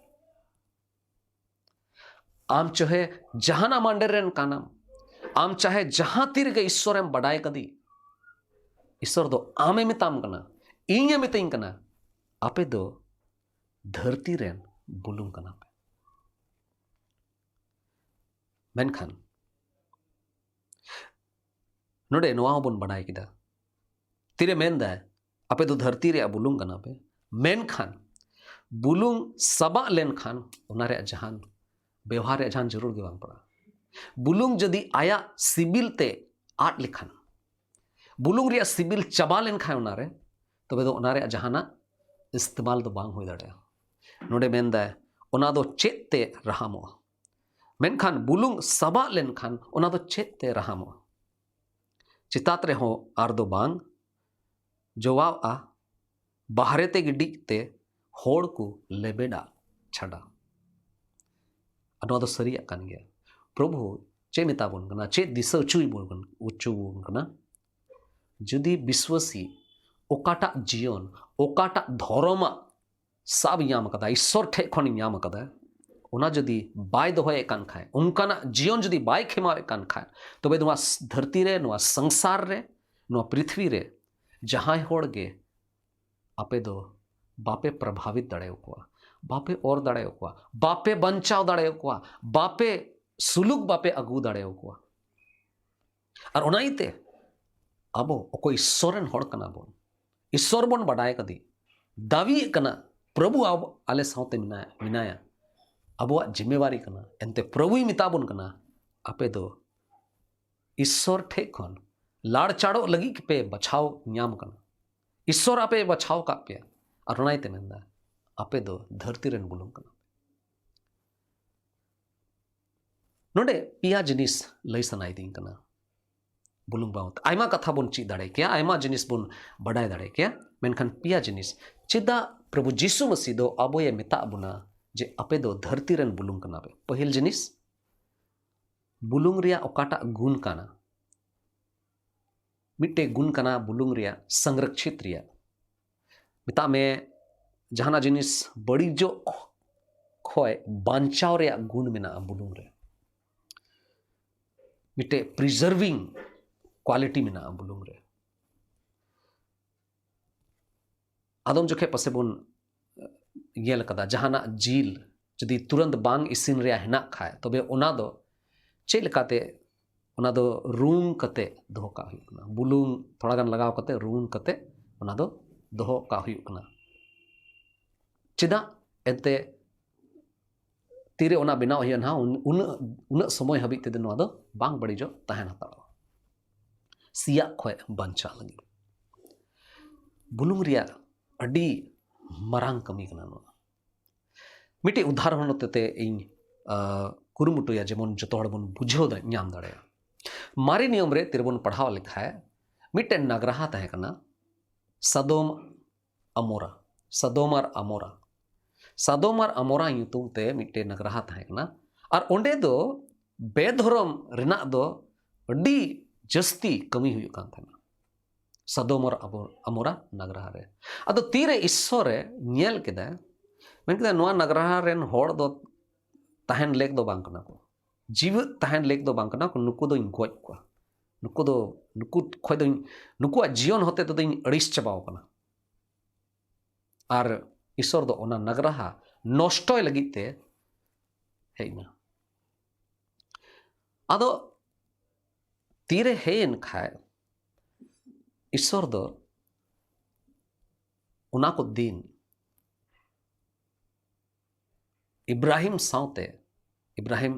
ᱟᱢ ᱪᱟᱦᱮ ᱡᱟᱦᱟᱱᱟᱜ ᱢᱟᱸᱰᱮᱨ ᱨᱮᱱ ᱠᱟᱱᱟᱢ, ᱟᱢ ᱪᱟᱦᱮ ᱡᱟᱦᱟᱸ ᱛᱤ ᱨᱮᱜᱮ ᱤᱥᱥᱚᱨᱮᱢ ᱵᱟᱰᱟᱭ ᱠᱟᱫᱮ, ᱤᱥᱥᱚᱨ ᱫᱚ ᱟᱢᱮ ᱢᱮᱛᱟᱢ ᱠᱟᱱᱟ, ᱤᱧᱮ ᱢᱤᱛᱟᱹᱧ ᱠᱟᱱᱟ, ᱟᱯᱮ ᱫᱚ ᱫᱷᱟᱹᱨᱛᱤ ᱨᱮᱱ ᱵᱩᱞᱩᱝ ᱠᱟᱱᱟ ᱯᱮ᱾ ᱢᱮᱱᱠᱷᱟᱱ ᱱᱚᱰᱮ ᱱᱚᱣᱟ ᱦᱚᱸᱵᱚᱱ ᱵᱟᱰᱟᱭ ᱠᱮᱫᱟ, ᱛᱤᱨᱮ ᱢᱮᱱᱫᱟᱭ, ᱟᱯᱮ ᱫᱚ ᱫᱷᱟᱹᱨᱛᱤ ᱨᱮᱭᱟᱜ ᱵᱩᱞᱩᱝ ᱠᱟᱱᱟ ᱯᱮ, ᱢᱮᱱᱠᱷᱟᱱ ᱵᱩᱞᱩᱝ ᱥᱟᱵᱟᱜ ᱞᱮᱱᱠᱷᱟᱱ ᱚᱱᱟ ᱨᱮᱭᱟᱜ ᱡᱟᱦᱟᱱ ᱵᱮᱣᱦᱟᱨ ᱨᱮᱭᱟᱜ ᱡᱟᱦᱟᱱ ᱡᱟᱹᱨᱩᱲ ᱜᱮ ᱵᱟᱝ ᱯᱟᱲᱟᱜᱼᱟ᱾ ᱵᱩᱞᱩᱝ ᱡᱩᱫᱤ ᱟᱭᱟᱜ ᱥᱤᱵᱤᱞ ᱛᱮ ᱟᱫ ᱞᱮᱠᱷᱟᱱ, ᱵᱩᱞᱩᱝ ᱨᱮᱭᱟᱜ ᱥᱤᱵᱤᱞ ᱪᱟᱵᱟ ᱞᱮᱱᱠᱷᱟᱱ ᱚᱱᱟᱨᱮ, ᱛᱚᱵᱮ ᱫᱚ ᱚᱱᱟ ᱨᱮᱭᱟᱜ ᱡᱟᱦᱟᱱᱟᱜ ᱤᱥᱛᱮᱢᱟᱞ ᱫᱚ ᱵᱟᱝ ᱦᱩᱭ ᱫᱟᱲᱮᱭᱟᱜᱼᱟ᱾ ᱱᱚᱰᱮ ᱢᱮᱱᱫᱟᱭ, ᱚᱱᱟ ᱫᱚ ᱪᱮᱫ ᱛᱮ ᱨᱟᱦᱟᱢᱚᱜᱼᱟ? ᱢᱮᱱᱠᱷᱟᱱ ᱵᱩᱞᱩᱝ ᱥᱟᱵᱟᱜ ᱞᱮᱱᱠᱷᱟᱱ ᱚᱱᱟ ᱫᱚ ᱪᱮᱫ ᱛᱮ ᱨᱟᱦᱟᱢᱚᱜᱼᱟ? ᱪᱮᱛᱟᱛ ᱨᱮᱦᱚᱸ ᱟᱨ ᱫᱚ ᱵᱟᱝ ᱡᱚᱣᱟᱣᱜᱼᱟ, ᱵᱟᱦᱨᱮ ᱛᱮ ᱜᱤᱰᱤᱡ ᱛᱮ ᱦᱚᱲ ᱠᱚ ᱞᱮᱵᱮᱫᱟ ᱪᱷᱟᱰᱟ᱾ ᱟᱨ ᱱᱚᱣᱟ ᱫᱚ ᱥᱟᱹᱨᱤᱭᱟᱜ ᱠᱟᱱ ᱜᱮᱭᱟ᱾ ᱯᱨᱚᱵᱷᱩ ᱪᱮᱫ ᱢᱮᱛᱟ ᱵᱚᱱ ᱠᱟᱱᱟ, ᱪᱮᱫ ᱫᱤᱥᱟᱹ ᱦᱚᱪᱚᱭ ᱵᱚᱱ ᱦᱚᱪᱚ ᱵᱚᱱ ᱠᱟᱱᱟ? ᱡᱩᱫᱤ ᱵᱤᱥᱣᱟᱹᱥᱤ ᱚᱠᱟᱴᱟᱜ ᱡᱤᱭᱚᱱ, ᱚᱠᱟᱴᱟᱜ ᱫᱷᱚᱨᱚᱢᱟᱜ ᱥᱟᱵ ᱧᱟᱢ ᱟᱠᱟᱫᱟ, ᱤᱥᱥᱚᱨ ᱴᱷᱮᱡ ᱠᱷᱚᱱ ᱧᱟᱢ ᱟᱠᱟᱫᱟ, ᱚᱱᱟ ᱡᱩᱫᱤ ᱵᱟᱭ ᱫᱚᱦᱚᱭᱮᱫ ᱠᱟᱱ ᱠᱷᱟᱡ, ᱚᱱᱠᱟᱱᱟᱜ ᱡᱤᱭᱚᱱ ᱡᱩᱫᱤ ᱵᱟᱭ ᱠᱷᱮᱢᱟᱣᱮᱫ ᱠᱟᱱ ᱠᱷᱟᱡ, ᱛᱚᱵᱮ ᱱᱚᱣᱟ ᱫᱷᱟᱹᱨᱛᱤ ᱨᱮ, ᱱᱚᱣᱟ ᱥᱚᱝᱥᱟᱨ ᱨᱮ, ᱱᱚᱣᱟ ᱯᱨᱤᱛᱷᱤᱵᱤ ᱨᱮ ᱡᱟᱦᱟᱸᱭ ᱦᱚᱲ ᱜᱮ ᱟᱯᱮ ᱫᱚ ᱵᱟᱯᱮ ᱯᱨᱚᱵᱷᱟᱵᱤᱛ ᱫᱟᱲᱮᱭᱟᱠᱚᱣᱟ, ᱵᱟᱯᱮ ᱚᱨ ᱫᱟᱲᱮᱭᱟᱠᱚᱣᱟ, ᱵᱟᱯᱮ ᱵᱟᱧᱪᱟᱣ ᱫᱟᱲᱮᱭᱟᱠᱚᱣᱟ, ᱵᱟᱯᱮ ᱥᱩᱞᱩᱠ ᱵᱟᱯᱮ ᱟᱹᱜᱩ ᱫᱟᱲᱮᱭᱟᱠᱚᱣᱟ᱾ ᱟᱨ ᱚᱱᱟ ᱤᱭᱟᱹᱛᱮ ᱟᱵᱚ ᱚᱠᱚᱭ ᱤᱥᱥᱚᱨ ᱨᱮᱱ ᱦᱚᱲ ᱠᱟᱱᱟ ᱵᱚᱱ, ᱤᱥᱥᱚᱨ ᱵᱚᱱ ᱵᱟᱰᱟᱭ ᱠᱟᱫᱮ, ᱫᱟᱹᱵᱤᱭᱮᱫ ᱠᱟᱱᱟ, ᱯᱨᱚᱵᱷᱩ ᱟᱵᱚ, ᱟᱞᱮ ᱥᱟᱶᱛᱮ ᱢᱮᱱᱟᱭᱟ, ᱢᱮᱱᱟᱭᱟ, ᱟᱵᱚᱣᱟᱜ ᱡᱤᱢᱢᱮᱣᱟᱨᱤ ᱠᱟᱱᱟ᱾ ᱮᱱᱛᱮ ᱯᱨᱚᱵᱷᱩᱭ ᱢᱮᱛᱟ ᱵᱚᱱ ᱠᱟᱱᱟ, ᱟᱯᱮ ᱫᱚ ᱤᱥᱥᱚᱨ ᱴᱷᱮᱡ ᱠᱷᱚᱱ ᱞᱟᱲᱪᱟᱲᱚᱜ ᱞᱟᱹᱜᱤᱫ ᱯᱮ ᱵᱟᱪᱷᱟᱣ ᱧᱟᱢ ᱠᱟᱱᱟ᱾ ᱤᱥᱥᱚᱨ ᱟᱯᱮ ᱵᱟᱪᱷᱟᱣ ᱠᱟᱜ ᱯᱮᱭᱟ᱾ ᱟᱨ ᱚᱱᱟ ᱤᱭᱟᱹᱛᱮ ᱢᱮᱱᱫᱟ, ᱟᱯᱮ ᱫᱚ ᱫᱷᱟᱹᱨᱛᱤ ᱨᱮᱱ ᱵᱩᱞᱩᱝ ᱠᱟᱱᱟ ᱯᱮ᱾ ᱱᱚᱰᱮ ᱯᱮᱭᱟ ᱡᱤᱱᱤᱥ ᱞᱟᱹᱭ ᱥᱟᱱᱟᱭᱤᱫᱤᱧ ᱠᱟᱱᱟ ᱵᱩᱞᱩᱝ ᱵᱟᱵᱚᱛ᱾ ᱟᱭᱢᱟ ᱠᱟᱛᱷᱟ ᱵᱚᱱ ᱪᱮᱫ ᱫᱟᱲᱮ ᱠᱮᱭᱟ, ᱟᱭᱢᱟ ᱡᱤᱱᱤᱥ ᱵᱚᱱ ᱵᱟᱰᱟᱭ ᱫᱟᱲᱮ ᱠᱮᱭᱟ, ᱢᱮᱱᱠᱷᱟᱱ ᱯᱮᱭᱟ ᱡᱤᱱᱤᱥ᱾ ᱪᱮᱫᱟᱜ ᱯᱨᱚᱵᱷᱩ ᱡᱤᱥᱩ ᱢᱟᱹᱥᱤ ᱫᱚ ᱟᱵᱚᱭᱮ ᱢᱮᱛᱟᱜ ᱵᱚᱱᱟ ᱡᱮ ᱟᱯᱮ ᱫᱚ ᱫᱷᱟᱹᱨᱛᱤ ᱨᱮᱱ ᱵᱩᱞᱩᱝ ᱠᱟᱱᱟ ᱯᱮ? ᱯᱟᱹᱦᱤᱞ ᱡᱤᱱᱤᱥ, ᱵᱩᱞᱩᱝ ᱨᱮᱭᱟᱜ ᱚᱠᱟᱴᱟᱜ ᱜᱩᱱ ᱠᱟᱱᱟ? ᱢᱤᱫᱴᱮᱡ ᱜᱩᱱ ᱠᱟᱱᱟ ᱵᱩᱞᱩᱝ ᱨᱮᱭᱟᱜ, ᱥᱚᱝᱨᱚᱠᱪᱷᱤᱛ ᱨᱮᱭᱟᱜ᱾ ᱢᱮᱛᱟᱜ ᱢᱮ, ᱡᱟᱦᱟᱱᱟᱜ ᱡᱤᱱᱤᱥ ᱵᱟᱹᱲᱤᱡᱚᱜ ᱠᱷᱚᱡ ᱵᱟᱧᱪᱟᱣ ᱨᱮᱭᱟᱜ ᱜᱩᱱ ᱢᱮᱱᱟᱜᱼᱟ ᱵᱩᱞᱩᱝ ᱨᱮ᱾ ᱢᱤᱫᱴᱮᱡ ᱯᱨᱤᱡᱟᱨᱵᱷᱤᱝ ᱠᱣᱟᱞᱤᱴᱤ ᱢᱮᱱᱟᱜᱼᱟ ᱵᱩᱞᱩᱝ ᱨᱮ᱾ ᱟᱫᱚᱢ ᱡᱚᱠᱷᱮᱡ ᱯᱟᱥᱮ ᱵᱚᱱ ᱧᱮᱞ ᱠᱟᱫᱟ, ᱡᱟᱦᱟᱱᱟᱜ ᱡᱤᱞ ᱡᱩᱫᱤ ᱛᱩᱨᱟᱹᱱᱛ ᱵᱟᱝ ᱤᱥᱤᱱ ᱨᱮᱭᱟᱜ ᱦᱮᱱᱟᱜ ᱠᱷᱟᱡ, ᱛᱚᱵᱮ ᱚᱱᱟ ᱫᱚ ᱪᱮᱫ ᱞᱮᱠᱟᱛᱮ? ᱚᱱᱟ ᱫᱚ ᱨᱩᱱ ᱠᱟᱛᱮ ᱫᱚᱦᱚ ᱠᱟᱜ ᱦᱩᱭᱩᱜ ᱠᱟᱱᱟ, ᱵᱩᱞᱩᱝ ᱛᱷᱚᱲᱟ ᱜᱟᱱ ᱞᱟᱜᱟᱣ ᱠᱟᱛᱮ, ᱨᱩᱱ ᱠᱟᱛᱮ ᱚᱱᱟ ᱫᱚ ᱫᱚᱦᱚ ᱠᱟᱜ ᱦᱩᱭᱩᱜ ᱠᱟᱱᱟ᱾ ᱪᱮᱫᱟᱜ? ᱮᱱᱛᱮ ᱛᱤᱨᱮ ᱚᱱᱟ ᱵᱮᱱᱟᱣ ᱦᱩᱭᱩᱜᱼᱟ ᱱᱟᱦᱟᱜ, ᱩᱱ-, ᱩᱱᱟᱹᱜ, ᱩᱱᱟᱹᱜ ᱥᱚᱢᱚᱭ ᱦᱟᱹᱵᱤᱡ ᱛᱮᱫᱚ ᱱᱚᱣᱟ ᱫᱚ ᱵᱟᱝ ᱵᱟᱹᱲᱤᱡᱚᱜ ᱛᱟᱦᱮᱱ ᱦᱟᱛᱟᱲᱚᱜᱼᱟ, ᱥᱤᱭᱟᱜ ᱠᱷᱚᱡ ᱵᱟᱧᱪᱟᱜ ᱞᱟᱹᱜᱤᱫ᱾ ᱵᱩᱞᱩᱝ ᱨᱮᱭᱟᱜ ᱟᱹᱰᱤ ᱢᱟᱨᱟᱝ ᱠᱟᱹᱢᱤ ᱠᱟᱱᱟ ᱱᱚᱣᱟ᱾ ᱢᱤᱫᱴᱮᱡ ᱩᱫᱟᱦᱚᱨᱚᱱ ᱦᱚᱛᱮᱛᱮ ᱤᱧ, ᱟ, ᱠᱩᱨᱩᱢᱩᱴᱩᱭᱟ, ᱡᱮᱢᱚᱱ ᱡᱚᱛᱚ ᱦᱚᱲ ᱵᱚᱱ ᱵᱩᱡᱷᱟᱹᱣ ᱫᱟ-, ᱧᱟᱢ ᱫᱟᱲᱮᱭᱟᱜᱼᱟ᱾ ᱢᱟᱨᱮ ᱱᱤᱭᱚᱢ ᱨᱮ ᱛᱤᱨᱮᱵᱚᱱ ᱯᱟᱲᱦᱟᱣ ᱞᱮᱠᱷᱟᱡ, ᱢᱤᱫᱴᱮᱱ ᱱᱟᱜᱽᱨᱟᱦᱟ ᱛᱟᱦᱮᱸ ᱠᱟᱱᱟ, ᱥᱟᱫᱚᱢ ᱟᱢᱳᱨᱟ, ᱥᱟᱫᱚᱢ ᱟᱨ ᱟᱢᱳᱨᱟ᱾ ᱥᱟᱫᱚᱢ ᱟᱨ ᱟᱢᱳᱨᱟ ᱧᱩᱛᱩᱢ ᱛᱮ ᱢᱤᱫᱴᱮᱱ ᱱᱟᱜᱽᱨᱟᱦᱟ ᱛᱟᱦᱮᱸ ᱠᱟᱱᱟ᱾ ᱟᱨ ᱚᱸᱰᱮ ᱫᱚ ᱵᱮᱫᱷᱚᱨᱚᱢ ᱨᱮᱱᱟᱜ ᱫᱚ ᱟᱹᱰᱤ ᱡᱟᱹᱥᱛᱤ ᱠᱟᱹᱢᱤ ᱦᱩᱭᱩᱜ ᱠᱟᱱ ᱛᱟᱦᱮᱱᱟ ᱥᱟᱫᱚᱢ ᱟᱨ ᱟᱵᱚ-, ᱟᱢᱳᱨᱟ ᱱᱟᱜᱽᱨᱟᱦᱟ ᱨᱮ᱾ ᱟᱫᱚ ᱛᱤᱨᱮ ᱤᱥᱥᱚᱨᱮ ᱧᱮᱞ ᱠᱮᱫᱟ, ᱢᱮᱱ ᱠᱮᱫᱟ, "ᱱᱚᱣᱟ ᱱᱟᱜᱽᱨᱟᱦᱟ ᱨᱮᱱ ᱦᱚᱲ ᱫᱚ ᱛᱟᱦᱮᱱ ᱞᱮᱠ ᱫᱚ ᱵᱟᱝ ᱠᱟᱱᱟ ᱠᱚ, ᱡᱤᱣᱮᱫ ᱛᱟᱦᱮᱱ ᱞᱮᱠ ᱫᱚ ᱵᱟᱝ ᱠᱟᱱᱟ ᱠᱚ, ᱱᱩᱠᱩ ᱫᱚᱧ ᱜᱚᱡ ᱠᱚᱣᱟ, ᱱᱩᱠᱩ ᱫᱚ, ᱱᱩᱠᱩ ᱠᱷᱚᱡ ᱫᱚᱧ, ᱱᱩᱠᱩᱣᱟᱜ ᱡᱤᱭᱚᱱ ᱦᱚᱛᱮ ᱛᱮᱫᱚᱧ ᱟᱹᱲᱤᱥ ᱪᱟᱵᱟᱣ ᱠᱟᱱᱟ᱾" ᱟᱨ ᱤᱥᱥᱚᱨ ᱫᱚ ᱚᱱᱟ ᱱᱟᱜᱽᱨᱟᱦᱟ ᱱᱚᱥᱴᱚᱭ ᱞᱟᱹᱜᱤᱫ ᱛᱮ ᱦᱮᱡ ᱮᱱᱟ᱾ ᱟᱫᱚ ᱛᱤᱨᱮ ᱦᱮᱡ ᱮᱱ ᱠᱷᱟᱡ, ᱤᱥᱥᱚᱨ ᱫᱚ ᱚᱱᱟ ᱠᱚ ᱫᱤᱱ ᱤᱵᱨᱟᱦᱤᱢ ᱥᱟᱶᱛᱮ, ᱤᱵᱨᱟᱦᱤᱢ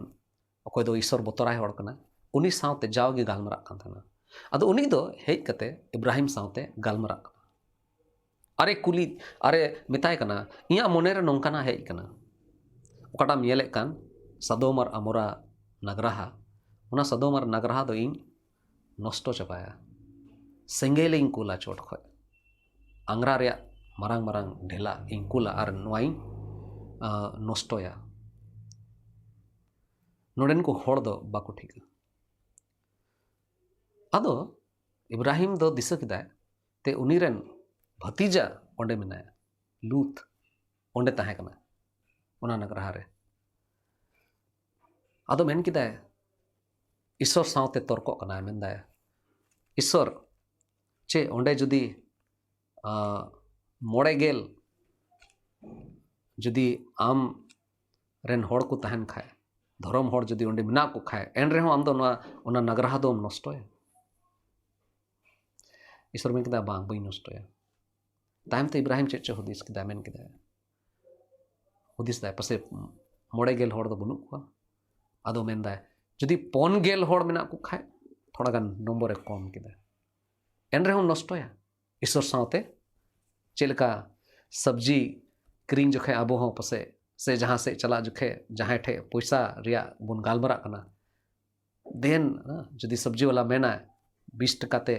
ᱚᱠᱚᱭ ᱫᱚ ᱤᱥᱥᱚᱨ ᱵᱚᱛᱚᱨᱟᱭ ᱦᱚᱲ ᱠᱟᱱᱟ, ᱩᱱᱤ ᱥᱟᱶᱛᱮ ᱡᱟᱣᱜᱮ ᱜᱟᱞᱢᱟᱨᱟᱜ ᱠᱟᱱ ᱛᱟᱦᱮᱱᱟ᱾ ᱟᱫᱚ ᱩᱱᱤ ᱫᱚ ᱦᱮᱡ ᱠᱟᱛᱮ ᱤᱵᱨᱟᱦᱤᱢ ᱥᱟᱶᱛᱮ ᱜᱟᱞᱢᱟᱨᱟᱜ ᱠᱟᱱᱟ᱾ ᱟᱨᱮ ᱠᱩᱞᱤ, ᱟᱨᱮ ᱢᱮᱛᱟᱭ ᱠᱟᱱᱟ, "ᱤᱧᱟᱹᱜ ᱢᱚᱱᱮᱨᱮ ᱱᱚᱝᱠᱟᱱᱟᱜ ᱦᱮᱡ ᱠᱟᱱᱟ, ᱚᱠᱟᱴᱟᱜ ᱮᱢ ᱧᱮᱞᱮᱫ ᱠᱟᱱ ᱥᱟᱫᱚᱢ ᱟᱨ ᱟᱢᱳᱨᱟ ᱱᱟᱜᱽᱨᱟᱦᱟ, ᱚᱱᱟ ᱥᱟᱫᱚᱢ ᱟᱨ ᱱᱟᱜᱽᱨᱟᱦᱟ ᱫᱚ ᱤᱧ ᱱᱚᱥᱴᱚ ᱪᱟᱵᱟᱭᱟ, ᱥᱮᱸᱜᱮᱞᱤᱧ ᱠᱩᱞᱟ ᱪᱚᱴ ᱠᱷᱚᱡ, ᱟᱝᱜᱽᱨᱟ ᱨᱮᱭᱟᱜ ᱢᱟᱨᱟᱝ ᱢᱟᱨᱟᱝ ᱰᱷᱮᱞᱟ ᱤᱧ ᱠᱩᱞᱟ ᱟᱨ ᱱᱚᱣᱟᱧ, ᱟ, ᱱᱚᱥᱴᱚᱭᱟ, ᱱᱚᱰᱮᱱ ᱠᱚ ᱦᱚᱲ ᱫᱚ ᱵᱟᱠᱚ ᱴᱷᱤᱠᱟ᱾" ᱟᱫᱚ ᱤᱵᱨᱟᱦᱤᱢ ᱫᱚ ᱫᱤᱥᱟᱹ ᱠᱮᱫᱟᱭ, ᱛᱮ ᱩᱱᱤ ᱨᱮᱱ ᱵᱷᱟᱛᱤᱡᱟ ᱚᱸᱰᱮ ᱢᱮᱱᱟᱭᱟ, ᱞᱩᱛ ᱚᱸᱰᱮ ᱛᱟᱦᱮᱸ ᱠᱟᱱᱟ ᱚᱱᱟ ᱱᱟᱜᱽᱨᱟᱦᱟ ᱨᱮ᱾ ᱟᱫᱚ ᱢᱮᱱ ᱠᱮᱫᱟᱭ, ᱤᱥᱥᱚᱨ ᱥᱟᱶᱛᱮ ᱛᱚᱨᱠᱚᱜ ᱠᱟᱱᱟᱭ, ᱢᱮᱱᱫᱟᱭ, "ᱤᱥᱥᱚᱨ, ᱪᱮ ᱚᱸᱰᱮ ᱡᱩᱫᱤ, ᱟ, ᱢᱚᱬᱮ ᱜᱮᱞ ᱡᱩᱫᱤ ᱟᱢ ᱨᱮᱱ ᱦᱚᱲ ᱠᱚ ᱛᱟᱦᱮᱱ ᱠᱷᱟᱡ, ᱫᱷᱚᱨᱚᱢ ᱦᱚᱲ ᱡᱩᱫᱤ ᱚᱸᱰᱮ ᱢᱮᱱᱟᱜ ᱠᱚ ᱠᱷᱟᱡ, ᱮᱱ ᱨᱮᱦᱚᱸ ᱟᱢ ᱫᱚ ᱱᱚᱣᱟ, ᱚᱱᱟ ᱱᱟᱜᱽᱨᱟᱦᱟ ᱫᱚᱢ ᱱᱚᱥᱴᱚᱭᱟ?" ᱤᱥᱥᱚᱨ ᱢᱮᱱ ᱠᱮᱫᱟ, "ᱵᱟᱝ, ᱵᱟᱹᱧ ᱱᱚᱥᱴᱚᱭᱟ᱾" ᱛᱟᱭᱚᱢ ᱛᱮ ᱤᱵᱨᱟᱦᱤᱢ ᱪᱮᱫ ᱪᱚ ᱦᱩᱫᱤᱥ ᱠᱮᱫᱟᱭ, ᱢᱮᱱ ᱠᱮᱫᱟᱭ, ᱦᱩᱫᱤᱥ ᱫᱟᱭ, ᱯᱟᱥᱮᱡ ᱢᱚᱬᱮ ᱜᱮᱞ ᱦᱚᱲ ᱫᱚ ᱵᱟᱹᱱᱩᱜ ᱠᱚᱣᱟ᱾ ᱟᱫᱚ ᱢᱮᱱᱫᱟᱭ, ᱡᱩᱫᱤ ᱯᱩᱱ ᱜᱮᱞ ᱦᱚᱲ ᱢᱮᱱᱟᱜ ᱠᱚ ᱠᱷᱟᱡ, ᱛᱷᱚᱲᱟ ᱜᱟᱱ ᱱᱚᱢᱵᱚᱨᱮ ᱠᱚᱢ ᱠᱮᱫᱟ᱾ ᱮᱱ ᱨᱮᱦᱚᱸᱢ ᱱᱚᱥᱴᱚᱭᱟ ᱤᱥᱥᱚᱨ ᱥᱟᱶᱛᱮ? ᱪᱮᱫ ᱞᱮᱠᱟ ᱥᱚᱵᱽᱡᱤ ᱠᱤᱨᱤᱧ ᱡᱚᱠᱷᱮᱡ ᱟᱵᱚ ᱦᱚᱸ ᱯᱟᱥᱮᱡ, ᱥᱮ ᱡᱟᱦᱟᱸ ᱥᱮᱫ ᱪᱟᱞᱟᱜ ᱡᱚᱠᱷᱮᱡ ᱡᱟᱦᱟᱸᱭ ᱴᱷᱮᱡ ᱯᱚᱭᱥᱟ ᱨᱮᱭᱟᱜ ᱵᱚᱱ ᱜᱟᱞᱢᱟᱨᱟᱜ ᱠᱟᱱᱟ, ᱫᱮᱱ, ᱦᱮᱸ, ᱡᱩᱫᱤ ᱥᱚᱵᱽᱡᱤ ᱵᱟᱞᱟ ᱢᱮᱱᱟᱭ, "ᱵᱤᱥ ᱴᱟᱠᱟ ᱛᱮ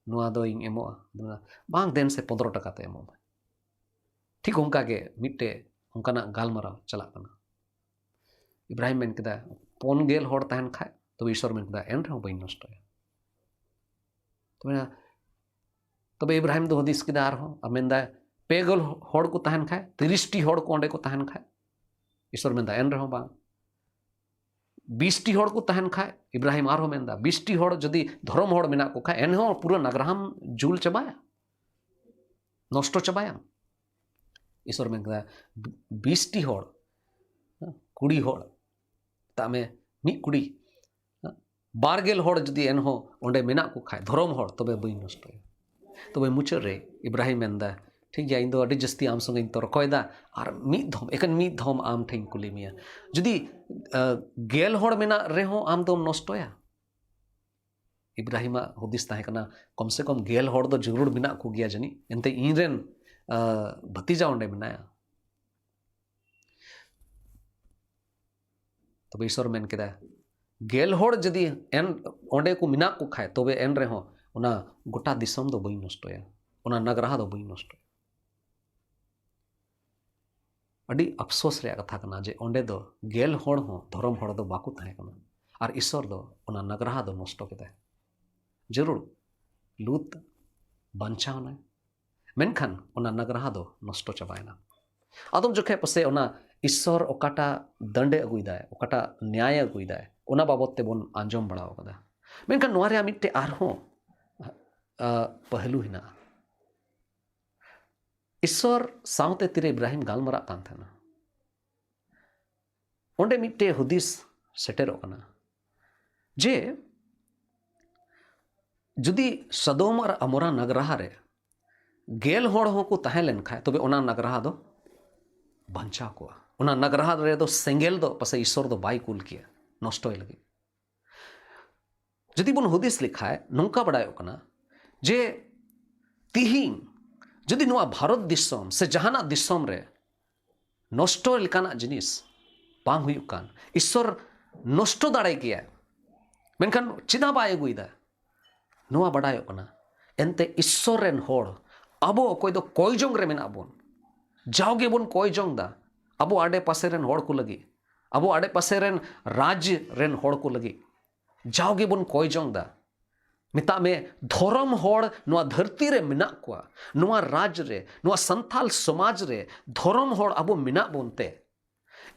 ᱱᱚᱣᱟ ᱫᱚᱧ ᱮᱢᱚᱜᱼᱟ", ᱟᱫᱚ ᱢᱮᱱᱟ, "ᱵᱟᱝ, ᱫᱮᱱ ᱥᱮ ᱯᱚᱱᱫᱽᱨᱚ ᱴᱟᱠᱟ ᱛᱮ ᱮᱢᱚᱜ ᱢᱮ", ᱴᱷᱤᱠ ᱚᱱᱠᱟ ᱜᱮ ᱢᱤᱫᱴᱮᱡ ᱚᱱᱠᱟᱱᱟᱜ ᱜᱟᱞᱢᱟᱨᱟᱣ ᱪᱟᱞᱟᱜ ᱠᱟᱱᱟ᱾ ᱤᱵᱨᱟᱦᱤᱢ ᱢᱮᱱ ᱠᱮᱫᱟ, ᱯᱩᱱ ᱜᱮᱞ ᱦᱚᱲ ᱛᱟᱦᱮᱱ ᱠᱷᱟᱡ, ᱛᱚᱵᱮ ᱤᱥᱚᱨ ᱢᱮᱱ ᱠᱮᱫᱟ, ᱮᱱ ᱨᱮᱦᱚᱸ ᱵᱟᱹᱧ ᱱᱚᱥᱴᱚᱭᱟ᱾ ᱛᱚᱵᱮ ᱛᱚᱵᱮ ᱤᱵᱨᱟᱦᱤᱢ ᱫᱚ ᱦᱩᱫᱤᱥ ᱠᱮᱫᱟ ᱟᱨᱦᱚᱸ, ᱟᱨ ᱢᱮᱱᱫᱟ, ᱯᱮ ᱜᱮᱞ ᱦᱚᱲ ᱠᱚ ᱛᱟᱦᱮᱱ ᱠᱷᱟᱡ, ᱛᱤᱨᱤᱥ ᱴᱤ ᱦᱚᱲ ᱠᱚ ᱚᱸᱰᱮ ᱠᱚ ᱛᱟᱦᱮᱱ ᱠᱷᱟᱡ, ᱤᱥᱚᱨ ᱢᱮᱱᱫᱟ, ᱮᱱ ᱨᱮᱦᱚᱸ ᱵᱟᱝ᱾ ᱵᱤᱥ ᱴᱤ ᱦᱚᱲ ᱠᱚ ᱛᱟᱦᱮᱱ ᱠᱷᱟᱡ, ᱤᱵᱨᱟᱦᱤᱢ ᱟᱨᱦᱚᱸ ᱢᱮᱱᱫᱟ, ᱵᱤᱥ ᱴᱤ ᱦᱚᱲ ᱡᱩᱫᱤ ᱫᱷᱚᱨᱚᱢ ᱦᱚᱲ ᱢᱮᱱᱟᱜ ᱠᱚ ᱠᱷᱟᱡ, ᱮᱱᱦᱚᱸ ᱯᱩᱨᱟᱹ ᱱᱟᱜᱽᱨᱟᱦᱟᱢ ᱡᱩᱞ ᱪᱟᱵᱟᱭᱟ, ᱱᱚᱥᱴᱚ ᱪᱟᱵᱟᱭᱟ᱾ ᱤᱥᱚᱨ ᱢᱮᱱ ᱠᱮᱫᱟ, ᱵᱤᱥ ᱴᱤ ᱦᱚᱲ, ᱠᱩᱲᱤ ᱦᱚᱲ, ᱢᱮᱛᱟᱜ ᱢᱮ ᱢᱤᱫ ᱠᱩᱲᱤ, ᱵᱟᱨ ᱜᱮᱞ ᱦᱚᱲ ᱡᱩᱫᱤ ᱮᱱᱦᱚᱸ ᱚᱸᱰᱮ ᱢᱮᱱᱟᱜ ᱠᱚ ᱠᱷᱟᱡ, ᱫᱷᱚᱨᱚᱢ ᱦᱚᱲ, ᱛᱚᱵᱮ ᱵᱟᱹᱧ ᱱᱚᱥᱴᱚᱭᱟ᱾ ᱛᱚᱵᱮ ᱢᱩᱪᱟᱹᱫ ᱨᱮ ᱤᱵᱨᱟᱦᱤᱢ ᱢᱮᱱᱫᱟ, ᱴᱷᱤᱠ ᱜᱮᱭᱟ, ᱤᱧ ᱫᱚ ᱟᱹᱰᱤ ᱡᱟᱹᱥᱛᱤ ᱟᱢ ᱥᱚᱸᱜᱮᱧ ᱛᱚᱨᱠᱚᱭᱮᱫᱟ, ᱟᱨ ᱢᱤᱫ ᱫᱷᱚᱢ, ᱮᱠᱮᱱ ᱢᱤᱫ ᱫᱷᱚᱢ ᱟᱢ ᱴᱷᱮᱱ ᱤᱧ ᱠᱩᱞᱤ ᱢᱮᱭᱟ, ᱡᱩᱫᱤ ᱟᱸ, ᱜᱮᱞ ᱦᱚᱲ ᱢᱮᱱᱟᱜ ᱨᱮᱦᱚᱸ ᱟᱢ ᱫᱚᱢ ᱱᱚᱥᱴᱚᱭᱟ? ᱤᱵᱨᱟᱦᱤᱢᱟᱜ ᱦᱩᱫᱤᱥ ᱛᱟᱦᱮᱸ ᱠᱟᱱᱟ, ᱠᱚᱢ ᱥᱮ ᱠᱚᱢ ᱜᱮᱞ ᱦᱚᱲ ᱫᱚ ᱡᱟᱹᱨᱩᱲ ᱢᱮᱱᱟᱜ ᱠᱚᱜᱮᱭᱟ ᱡᱟᱹᱱᱤᱡ, ᱮᱱᱛᱮ ᱤᱧ ᱨᱮᱱ ᱟᱸ, ᱵᱷᱟᱛᱤᱡᱟ ᱚᱸᱰᱮ ᱢᱮᱱᱟᱭᱟ᱾ ᱛᱚᱵᱮ ᱤᱥᱚᱨ ᱢᱮᱱ ᱠᱮᱫᱟ, ᱜᱮᱞ ᱦᱚᱲ ᱡᱩᱫᱤ ᱮᱱ, ᱚᱸᱰᱮ ᱠᱚ ᱢᱮᱱᱟᱜ ᱠᱚ ᱠᱷᱟᱡ, ᱛᱚᱵᱮ ᱮᱱ ᱨᱮᱦᱚᱸ ᱚᱱᱟ ᱜᱚᱴᱟ ᱫᱤᱥᱚᱢ ᱫᱚ ᱵᱟᱹᱧ ᱱᱚᱥᱴᱚᱭᱟ, ᱚᱱᱟ ᱱᱟᱜᱽᱨᱟᱦᱟ ᱫᱚ ᱵᱟᱹᱧ ᱱᱚᱥᱴᱚᱭᱟ᱾ ᱟᱹᱰᱤ ᱟᱯᱥᱳᱥ ᱨᱮᱭᱟᱜ ᱠᱟᱛᱷᱟ ᱠᱟᱱᱟ ᱡᱮ ᱚᱸᱰᱮ ᱫᱚ ᱜᱮᱞ ᱦᱚᱲ ᱦᱚᱸ ᱫᱷᱚᱨᱚᱢ ᱦᱚᱲ ᱫᱚ ᱵᱟᱠᱚ ᱛᱟᱦᱮᱸ ᱠᱟᱱᱟ, ᱟᱨ ᱤᱥᱚᱨ ᱫᱚ ᱚᱱᱟ ᱱᱟᱜᱽᱨᱟᱦᱟ ᱫᱚ ᱱᱚᱥᱴᱚ ᱠᱮᱫᱟᱭ᱾ ᱡᱟᱹᱨᱩᱲ ᱞᱩᱛ ᱵᱟᱧᱪᱟᱣ ᱮᱱᱟᱭ, ᱢᱮᱱᱠᱷᱟᱱ ᱚᱱᱟ ᱱᱟᱜᱽᱨᱟᱦᱟ ᱫᱚ ᱱᱚᱥᱴᱚ ᱪᱟᱵᱟᱭᱮᱱᱟ᱾ ᱟᱫᱚᱢ ᱡᱚᱠᱷᱮᱡ ᱯᱟᱥᱮᱡ ᱚᱱᱟ ᱤᱥᱚᱨ ᱚᱠᱟᱴᱟᱜ ᱫᱟᱹᱱᱰᱮ ᱟᱹᱜᱩᱭᱮᱫᱟᱭ, ᱚᱠᱟᱴᱟᱜ ᱱᱮᱭᱟᱭᱮ ᱟᱹᱜᱩᱭᱮᱫᱟᱭ, ᱚᱱᱟ ᱵᱟᱵᱚᱛ ᱛᱮᱵᱚᱱ ᱟᱸᱡᱚᱢ ᱵᱟᱲᱟ ᱟᱠᱟᱫᱟ᱾ ᱢᱮᱱᱠᱷᱟᱱ ᱱᱚᱣᱟ ᱨᱮᱭᱟᱜ ᱢᱤᱫᱴᱮᱡ ᱟᱨᱦᱚᱸ ᱟᱸ, ᱯᱟᱹᱦᱞᱩ ᱦᱮᱱᱟᱜᱼᱟ᱾ ᱤᱥᱚᱨ ᱥᱟᱶᱛᱮ ᱛᱤᱨᱮ ᱤᱵᱨᱟᱦᱤᱢ ᱜᱟᱞᱢᱟᱨᱟᱜ ᱠᱟᱱ ᱛᱟᱦᱮᱱᱟ, ᱚᱸᱰᱮ ᱢᱤᱫᱴᱮᱡ ᱦᱩᱫᱤᱥ ᱥᱮᱴᱮᱨᱚᱜ ᱠᱟᱱᱟ ᱡᱮ ᱡᱩᱫᱤ ᱥᱚᱫᱚᱢ ᱟᱨ ᱟᱢᱚᱨᱟ ᱱᱟᱜᱽᱨᱟᱦᱟ ᱨᱮ ᱜᱮᱞ ᱦᱚᱲ ᱦᱚᱸᱠᱚ ᱛᱟᱦᱮᱸ ᱞᱮᱱ ᱠᱷᱟᱡ, ᱛᱚᱵᱮ ᱚᱱᱟ ᱱᱟᱜᱽᱨᱟᱦᱟ ᱫᱚ ᱵᱟᱧᱪᱟᱣ ᱠᱚᱜᱼᱟ᱾ ᱚᱱᱟ ᱱᱟᱜᱽᱨᱟᱦᱟ ᱨᱮᱫᱚ ᱥᱮᱸᱜᱮᱞ ᱫᱚ ᱯᱟᱥᱮᱡ ᱤᱥᱚᱨ ᱫᱚ ᱵᱟᱭ ᱠᱩᱞ ᱠᱮᱭᱟ ᱱᱚᱥᱴᱚᱭ ᱞᱟᱹᱜᱤᱫ᱾ ᱡᱩᱫᱤ ᱵᱚᱱ ᱦᱩᱫᱤᱥ ᱞᱮᱠᱷᱟᱡ, ᱱᱚᱝᱠᱟ ᱵᱟᱲᱟᱭᱚᱜ ᱠᱟᱱᱟ ᱡᱮ ᱛᱤᱦᱤᱧ ᱡᱩᱫᱤ ᱱᱚᱣᱟ ᱵᱷᱟᱨᱚᱛ ᱫᱤᱥᱚᱢ ᱥᱮ ᱡᱟᱦᱟᱱᱟᱜ ᱫᱤᱥᱚᱢ ᱨᱮ ᱱᱚᱥᱴᱚ ᱞᱮᱠᱟᱱᱟᱜ ᱡᱤᱱᱤᱥ ᱵᱟᱝ ᱦᱩᱭᱩᱜ ᱠᱟᱱ, ᱤᱥᱚᱨ ᱱᱚᱥᱴᱚ ᱫᱟᱲᱮ ᱠᱮᱭᱟ, ᱢᱮᱱᱠᱷᱟᱱ ᱪᱮᱫᱟᱜ ᱵᱟᱭ ᱟᱹᱜᱩᱭᱮᱫᱟ? ᱱᱚᱣᱟ ᱵᱟᱰᱟᱭᱚᱜ ᱠᱟᱱᱟ, ᱮᱱᱛᱮ ᱤᱥᱚᱨ ᱨᱮᱱ ᱦᱚᱲ, ᱟᱵᱚ ᱚᱠᱚᱭ ᱫᱚ ᱠᱚᱭ ᱡᱚᱝ ᱨᱮ ᱢᱮᱱᱟᱜ ᱵᱚᱱ, ᱡᱟᱣᱜᱮ ᱵᱚᱱ ᱠᱚᱭ ᱡᱚᱝ ᱫᱟ ᱟᱵᱚ ᱟᱰᱮ ᱯᱟᱥᱮ ᱨᱮᱱ ᱦᱚᱲ ᱠᱚ ᱞᱟᱹᱜᱤᱫ, ᱟᱵᱚ ᱟᱰᱮ ᱯᱟᱥᱮ ᱨᱮᱱ ᱨᱟᱡᱽ ᱨᱮᱱ ᱦᱚᱲ ᱠᱚ ᱞᱟᱹᱜᱤᱫ᱾ ᱡᱟᱣᱜᱮ ᱵᱚᱱ ᱠᱚᱭ ᱡᱚᱝ ᱫᱟ᱾ ᱢᱮᱛᱟᱜ ᱢᱮ, ᱫᱷᱚᱨᱚᱢ ᱦᱚᱲ ᱱᱚᱣᱟ ᱫᱷᱟᱹᱨᱛᱤ ᱨᱮ ᱢᱮᱱᱟᱜ ᱠᱚᱣᱟ, ᱱᱚᱣᱟ ᱨᱟᱡᱽ ᱨᱮ, ᱱᱚᱣᱟ ᱥᱟᱱᱛᱟᱞ ᱥᱚᱢᱟᱡᱽ ᱨᱮ ᱫᱷᱚᱨᱚᱢ ᱦᱚᱲ ᱟᱵᱚ ᱢᱮᱱᱟᱜ ᱵᱚᱱ ᱛᱮ,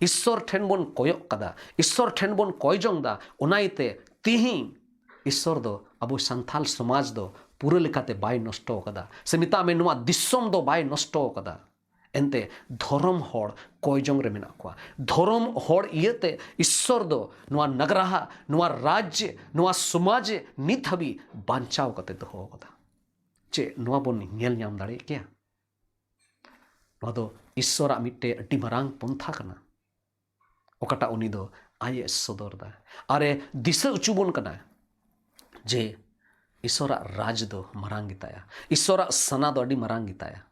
ᱤᱥᱥᱚᱨ ᱴᱷᱮᱱ ᱵᱚᱱ ᱠᱚᱭᱚᱜ ᱠᱟᱫᱟ, ᱤᱥᱥᱚᱨ ᱴᱷᱮᱱ ᱵᱚᱱ ᱠᱚᱭ ᱡᱚᱝ ᱫᱟ᱾ ᱚᱱᱟ ᱤᱭᱟᱹᱛᱮ ᱛᱤᱦᱤᱧ ᱤᱥᱥᱚᱨ ᱫᱚ ᱟᱵᱚ ᱥᱟᱱᱛᱟᱞ ᱥᱚᱢᱟᱡᱽ ᱫᱚ ᱯᱩᱨᱟᱹ ᱞᱮᱠᱟᱛᱮ ᱵᱟᱭ ᱱᱚᱥᱴᱚ ᱠᱟᱫᱟ, ᱥᱮ ᱢᱮᱛᱟᱜ ᱢᱮ, ᱱᱚᱣᱟ ᱫᱤᱥᱚᱢ ᱫᱚ ᱵᱟᱭ ᱱᱚᱥᱴᱚ ᱠᱟᱫᱟ᱾ ᱮᱱᱛᱮ ᱫᱷᱚᱨᱚᱢ ᱦᱚᱲ ᱠᱚᱭ ᱡᱚᱝ ᱨᱮ ᱢᱮᱱᱟᱜ ᱠᱚᱣᱟ᱾ ᱫᱷᱚᱨᱚᱢ ᱦᱚᱲ ᱤᱭᱟᱹᱛᱮ ᱤᱥᱥᱚᱨ ᱫᱚ ᱱᱚᱣᱟ ᱱᱟᱜᱽᱨᱟᱦᱟ, ᱱᱚᱣᱟ ᱨᱟᱡᱽ, ᱱᱚᱣᱟ ᱥᱚᱢᱟᱡᱽ ᱱᱤᱛ ᱦᱟᱹᱵᱤᱡ ᱵᱟᱧᱪᱟᱣ ᱠᱟᱛᱮ ᱫᱚᱦᱚ ᱠᱟᱫᱟ᱾ ᱪᱮᱫ ᱱᱚᱣᱟ ᱵᱚᱱ ᱧᱮᱞ ᱧᱟᱢ ᱫᱟᱲᱮᱭᱟᱜ ᱜᱮᱭᱟ? ᱱᱚᱣᱟ ᱫᱚ ᱤᱥᱥᱚᱨᱟᱜ ᱢᱤᱫᱴᱮᱡ ᱟᱹᱰᱤ ᱢᱟᱨᱟᱝ ᱯᱚᱱᱛᱷᱟ ᱠᱟᱱᱟ, ᱚᱠᱟᱴᱟᱜ ᱩᱱᱤ ᱫᱚ ᱟᱡ ᱮ ᱥᱚᱫᱚᱨ ᱫᱟ᱾ ᱟᱨ ᱮ ᱫᱤᱥᱟᱹ ᱦᱚᱪᱚ ᱵᱚᱱ ᱠᱟᱱᱟ ᱡᱮ ᱤᱥᱥᱚᱨᱟᱜ ᱨᱟᱡᱽ ᱫᱚ ᱢᱟᱨᱟᱝ ᱜᱮᱛᱟᱭᱟ, ᱤᱥᱥᱚᱨᱟᱜ ᱥᱟᱱᱟ ᱫᱚ ᱟᱹᱰᱤ ᱢᱟᱨᱟᱝ ᱜᱮᱛᱟᱭᱟ᱾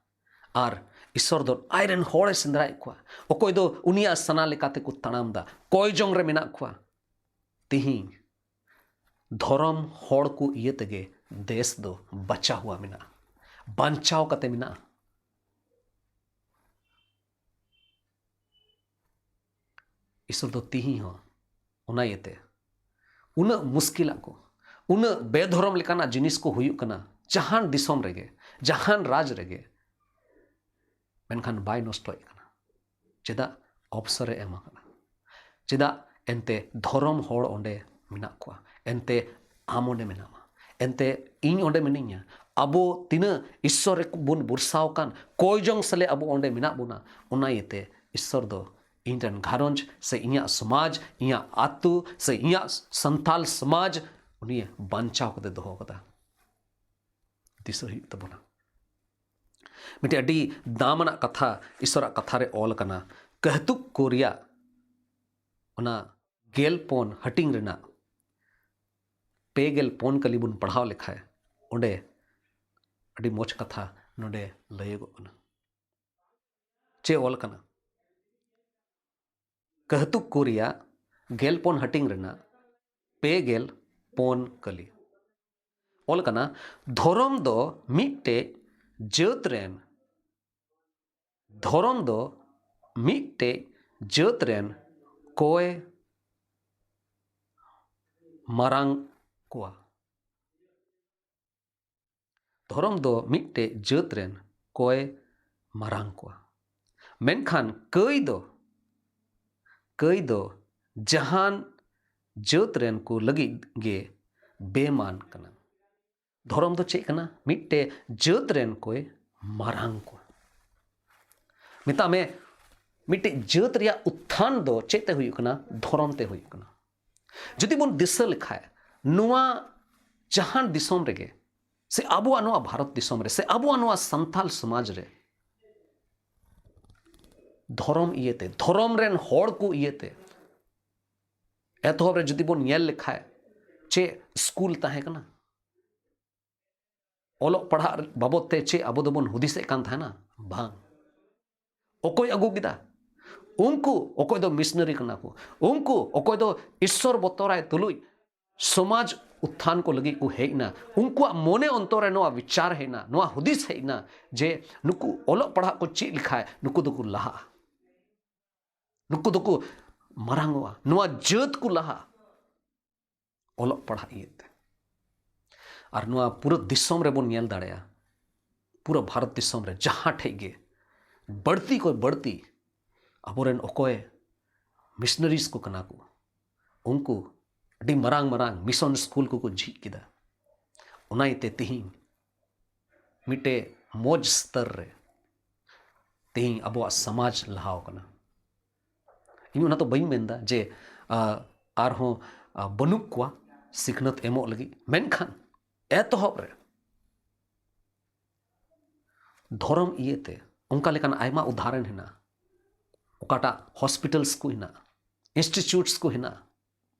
ᱟᱨ ᱤᱥᱥᱚᱨ ᱫᱚ ᱟᱡ ᱨᱮᱱ ᱦᱚᱲ ᱮ ᱥᱮᱸᱫᱽᱨᱟᱭᱮᱫ ᱠᱚᱣᱟ, ᱚᱠᱚᱭ ᱫᱚ ᱩᱱᱤᱭᱟᱜ ᱥᱟᱱᱟ ᱞᱮᱠᱟᱛᱮ ᱠᱚ ᱛᱟᱲᱟᱢ ᱫᱟ, ᱠᱚᱭ ᱡᱚᱝ ᱨᱮ ᱢᱮᱱᱟᱜ ᱠᱚᱣᱟ᱾ ᱛᱤᱦᱤᱧ ᱫᱷᱚᱨᱚᱢ ᱦᱚᱲ ᱠᱚ ᱤᱭᱟᱹ ᱛᱮᱜᱮ ᱫᱮᱥ ᱫᱚ ᱵᱟᱪᱟᱣ ᱦᱩᱣᱟ ᱢᱮᱱᱟᱜᱼᱟ, ᱵᱟᱧᱪᱟᱣ ᱠᱟᱛᱮ ᱢᱮᱱᱟᱜᱼᱟ᱾ ᱤᱥᱥᱚᱨ ᱫᱚ ᱛᱤᱦᱤᱧ ᱦᱚᱸ ᱚᱱᱟ ᱤᱭᱟᱹᱛᱮ ᱩᱱᱟᱹᱜ ᱢᱩᱥᱠᱤᱞᱟᱜ ᱠᱚ, ᱩᱱᱟᱹᱜ ᱵᱮᱫᱷᱚᱨᱚᱢ ᱞᱮᱠᱟᱱᱟᱜ ᱡᱤᱱᱤᱥ ᱠᱚ ᱦᱩᱭᱩᱜ ᱠᱟᱱᱟ ᱡᱟᱦᱟᱱ ᱫᱤᱥᱚᱢ ᱨᱮᱜᱮ, ᱡᱟᱦᱟᱱ ᱨᱟᱡᱽ ᱨᱮᱜᱮ, ᱢᱮᱱᱠᱷᱟᱱ ᱵᱟᱭ ᱱᱚᱥᱴᱚᱭᱮᱫ ᱠᱟᱱᱟ᱾ ᱪᱮᱫᱟᱜ? ᱚᱯᱥᱚᱨᱮ ᱮᱢ ᱟᱠᱟᱱᱟ᱾ ᱪᱮᱫᱟᱜ? ᱮᱱᱛᱮ ᱫᱷᱚᱨᱚᱢ ᱦᱚᱲ ᱚᱸᱰᱮ ᱢᱮᱱᱟᱜ ᱠᱚᱣᱟ, ᱮᱱᱛᱮ ᱟᱢ ᱚᱸᱰᱮ ᱢᱮᱱᱟᱢᱟ, ᱮᱱᱛᱮ ᱤᱧ ᱚᱸᱰᱮ ᱢᱤᱱᱟᱹᱧᱟ᱾ ᱟᱵᱚ ᱛᱤᱱᱟᱹᱜ ᱤᱥᱥᱚᱨ ᱨᱮᱵᱚᱱ ᱵᱷᱚᱨᱥᱟᱣ ᱟᱠᱟᱱ, ᱠᱚᱭ ᱡᱚᱝ ᱥᱟᱞᱮ ᱟᱵᱚ ᱚᱸᱰᱮ ᱢᱮᱱᱟᱜ ᱵᱚᱱᱟ᱾ ᱚᱱᱟ ᱤᱭᱟᱹᱛᱮ ᱤᱥᱥᱚᱨ ᱫᱚ ᱤᱧ ᱨᱮᱱ ᱜᱷᱟᱨᱚᱸᱡᱽ ᱥᱮ ᱤᱧᱟᱹᱜ ᱥᱚᱢᱟᱡᱽ, ᱤᱧᱟᱹᱜ ᱟᱹᱛᱩ ᱥᱮ ᱤᱧᱟᱹᱜ ᱥᱟᱱᱛᱟᱞ ᱥᱚᱢᱟᱡᱽ ᱩᱱᱤ ᱵᱟᱧᱪᱟᱣ ᱠᱟᱛᱮ ᱫᱚᱦᱚ ᱠᱟᱫᱟ᱾ ᱫᱤᱥᱟᱹ ᱦᱩᱭᱩᱜ ᱛᱟᱵᱚᱱᱟ᱾ ᱢᱤᱫᱴᱮᱡ ᱟᱹᱰᱤ ᱫᱟᱢᱟᱱᱟᱜ ᱠᱟᱛᱷᱟ ᱤᱥᱥᱚᱨᱟᱜ ᱠᱟᱛᱷᱟ ᱨᱮ ᱚᱞ ᱟᱠᱟᱱᱟ, ᱠᱟᱹᱦᱛᱩᱠ ᱠᱚ ᱨᱮᱭᱟᱜ ᱚᱱᱟ ᱜᱮᱞ ᱯᱚᱱ ᱦᱟᱹᱴᱤᱧ ᱨᱮᱱᱟᱜ ᱯᱮ ᱜᱮᱞ ᱯᱚᱱ ᱠᱟᱹᱞᱤ ᱵᱚᱱ ᱯᱟᱲᱦᱟᱣ ᱞᱮᱠᱷᱟᱡ ᱚᱸᱰᱮ ᱟᱹᱰᱤ ᱢᱚᱡᱽ ᱠᱟᱛᱷᱟ ᱱᱚᱰᱮ ᱞᱟᱹᱭᱟᱹᱜᱚᱜ ᱠᱟᱱᱟ᱾ ᱪᱮᱫ ᱚᱞ ᱠᱟᱱᱟ? ᱠᱟᱹᱦᱛᱩᱠ ᱠᱚ ᱨᱮᱭᱟᱜ ᱜᱮᱞ ᱯᱚᱱ ᱦᱟᱹᱴᱤᱧ ᱨᱮᱱᱟᱜ ᱯᱮ ᱜᱮᱞ ᱯᱚᱱ ᱠᱟᱹᱞᱤ ᱚᱞ ᱠᱟᱱᱟ, ᱫᱷᱚᱨᱚᱢ ᱫᱚ ᱢᱤᱫᱴᱮᱡ ᱡᱟᱹᱛ ᱨᱮᱱ ᱫᱷᱚᱨᱚᱢ ᱫᱚ ᱢᱤᱫᱴᱮᱡ ᱡᱟᱹᱛ ᱨᱮᱱ ᱠᱚᱭ ᱢᱟᱨᱟᱝ ᱠᱚᱣᱟ᱾ ᱫᱷᱚᱨᱚᱢ ᱫᱚ ᱢᱤᱫᱴᱮᱡ ᱡᱟᱹᱛ ᱨᱮᱱ ᱠᱚᱭ ᱢᱟᱨᱟᱝ ᱠᱚᱣᱟ᱾ ᱢᱮᱱᱠᱷᱟᱱ ᱠᱟᱹᱭ ᱫᱚ, ᱠᱟᱹᱭ ᱫᱚ ᱡᱟᱦᱟᱱ ᱡᱟᱹᱛ ᱨᱮᱱ ᱠᱚ ᱞᱟᱹᱜᱤᱫ ᱜᱮ ᱵᱮᱢᱟᱱ ᱠᱟᱱᱟ᱾ ᱫᱷᱚᱨᱚᱢ ᱫᱚ ᱪᱮᱫ ᱠᱟᱱᱟ? ᱢᱤᱫᱴᱮᱡ ᱡᱟᱹᱛ ᱨᱮᱱ ᱠᱚᱭ ᱢᱟᱨᱟᱝ ᱠᱚᱣᱟ᱾ ᱢᱮᱛᱟᱜ ᱢᱮ, ᱢᱤᱫᱴᱮᱡ ᱡᱟᱹᱛ ᱨᱮᱭᱟᱜ ᱩᱛᱛᱷᱟᱱ ᱫᱚ ᱪᱮᱫ ᱛᱮ ᱦᱩᱭᱩᱜ ᱠᱟᱱᱟ? ᱫᱷᱚᱨᱚᱢ ᱛᱮ ᱦᱩᱭᱩᱜ ᱠᱟᱱᱟ᱾ ᱡᱩᱫᱤ ᱵᱚᱱ ᱫᱤᱥᱟᱹ ᱞᱮᱠᱷᱟᱡ, ᱱᱚᱣᱟ ᱡᱟᱦᱟᱱ ᱫᱤᱥᱚᱢ ᱨᱮᱜᱮ, ᱥᱮ ᱟᱵᱚᱣᱟᱜ ᱱᱚᱣᱟ ᱵᱷᱟᱨᱚᱛ ᱫᱤᱥᱚᱢ ᱨᱮ, ᱥᱮ ᱟᱵᱚᱣᱟᱜ ᱱᱚᱣᱟ ᱥᱟᱱᱛᱟᱞ ᱥᱚᱢᱟᱡᱽ ᱨᱮ, ᱫᱷᱚᱨᱚᱢ ᱤᱭᱟᱹᱛᱮ, ᱫᱷᱚᱨᱚᱢ ᱨᱮᱱ ᱦᱚᱲ ᱠᱚ ᱤᱭᱟᱹᱛᱮ ᱮᱛᱚᱦᱚᱵ ᱨᱮ ᱡᱩᱫᱤ ᱵᱚᱱ ᱧᱮᱞ ᱞᱮᱠᱷᱟᱡ, ᱪᱮᱫ ᱥᱠᱩᱞ ᱛᱟᱦᱮᱸ ᱠᱟᱱᱟ? ᱚᱞᱚᱜ ᱯᱟᱲᱦᱟᱜ ᱵᱟᱵᱚᱫ ᱛᱮ ᱪᱮᱫ ᱟᱵᱚ ᱫᱚᱵᱚᱱ ᱦᱩᱫᱤᱥᱮᱫ ᱠᱟᱱ ᱛᱟᱦᱮᱱᱟ? ᱵᱟᱝ᱾ ᱚᱠᱚᱭ ᱟᱹᱜᱩ ᱠᱮᱫᱟ? ᱩᱱᱠᱩ᱾ ᱚᱠᱚᱭ ᱫᱚ ᱢᱤᱥᱱᱟᱨᱤ ᱠᱟᱱᱟ ᱠᱚ? ᱩᱱᱠᱩ᱾ ᱚᱠᱚᱭ ᱫᱚ ᱤᱥᱥᱚᱨ ᱵᱚᱛᱚᱨᱟᱭ ᱛᱩᱞᱩᱡ ᱥᱚᱢᱟᱡᱽ ᱩᱛᱛᱷᱟᱱ ᱠᱚ ᱞᱟᱹᱜᱤᱫ ᱠᱚ ᱦᱮᱡ ᱮᱱᱟ? ᱩᱱᱠᱩᱣᱟᱜ ᱢᱚᱱᱮ ᱚᱱᱛᱚᱨ ᱨᱮ ᱱᱚᱣᱟ ᱵᱤᱪᱟᱨ ᱦᱮᱡ ᱮᱱᱟ, ᱱᱚᱣᱟ ᱦᱩᱫᱤᱥ ᱦᱮᱡ ᱮᱱᱟ ᱡᱮ ᱱᱩᱠᱩ ᱚᱞᱚᱜ ᱯᱟᱲᱦᱟᱜ ᱠᱚ ᱪᱮᱫ ᱞᱮᱠᱷᱟᱡ ᱱᱩᱠᱩ ᱫᱚᱠᱚ ᱞᱟᱦᱟᱜᱼᱟ, ᱱᱩᱠᱩ ᱫᱚᱠᱚ ᱢᱟᱨᱟᱝᱚᱜᱼᱟ, ᱱᱚᱣᱟ ᱡᱟᱹᱛ ᱠᱚ ᱞᱟᱦᱟᱜᱼᱟ᱾ ᱚᱞᱚᱜ ᱯᱟᱲᱦᱟᱜ ᱤᱭᱟᱹᱛᱮ᱾ ᱟᱨ ᱱᱚᱣᱟ ᱯᱩᱨᱟᱹ ᱫᱤᱥᱚᱢ ᱨᱮᱵᱚᱱ ᱧᱮᱞ ᱫᱟᱲᱮᱭᱟᱜᱼᱟ, ᱯᱩᱨᱟᱹ ᱵᱷᱟᱨᱚᱛ ᱫᱤᱥᱚᱢ ᱨᱮ ᱡᱟᱦᱟᱸ ᱴᱷᱮᱡ ᱜᱮ ᱵᱟᱹᱲᱛᱤ ᱠᱷᱚᱱ ᱵᱟᱹᱲᱛᱤ ᱟᱵᱚᱨᱮᱱ ᱚᱠᱚᱭ ᱢᱤᱥᱱᱟᱨᱤᱡᱽ ᱠᱚ ᱠᱟᱱᱟ ᱠᱚ, ᱩᱱᱠᱩ ᱟᱹᱰᱤ ᱢᱟᱨᱟᱝ ᱢᱟᱨᱟᱝ ᱢᱤᱥᱚᱱ ᱥᱠᱩᱞ ᱠᱚᱠᱚ ᱡᱷᱤᱡ ᱠᱮᱫᱟ᱾ ᱚᱱᱟ ᱤᱭᱟᱹᱛᱮ ᱛᱤᱦᱤᱧ ᱢᱤᱫᱴᱮᱡ ᱢᱚᱡᱽ ᱥᱛᱚᱨ ᱨᱮ ᱛᱤᱦᱤᱧ ᱟᱵᱚᱣᱟᱜ ᱥᱚᱢᱟᱡᱽ ᱞᱟᱦᱟᱣ ᱠᱟᱱᱟ᱾ ᱤᱧ ᱚᱱᱟ ᱫᱚ ᱵᱟᱹᱧ ᱢᱮᱱᱫᱟ ᱡᱮ, ᱟ, ᱟᱨᱦᱚᱸ, ᱟ, ᱵᱟᱹᱱᱩᱜ ᱠᱚᱣᱟ ᱥᱤᱠᱷᱱᱟᱹᱛ ᱮᱢᱚᱜ ᱞᱟᱹᱜᱤᱫ, ᱢᱮᱱᱠᱷᱟᱱ ᱮᱛᱚᱦᱚᱵ ᱨᱮ ᱫᱷᱚᱨᱚᱢ ᱤᱭᱟᱹᱛᱮ ᱚᱱᱠᱟ ᱞᱮᱠᱟᱱ ᱟᱭᱢᱟ ᱩᱫᱟᱦᱚᱨᱚᱱ ᱦᱮᱱᱟᱜᱼᱟ᱾ ᱚᱠᱟᱴᱟᱜ ᱦᱚᱥᱯᱤᱴᱟᱞᱥ ᱠᱚ ᱦᱮᱱᱟᱜᱼᱟ, ᱤᱱᱥᱴᱤᱴᱭᱩᱴᱥ ᱠᱚ ᱦᱮᱱᱟᱜᱼᱟ,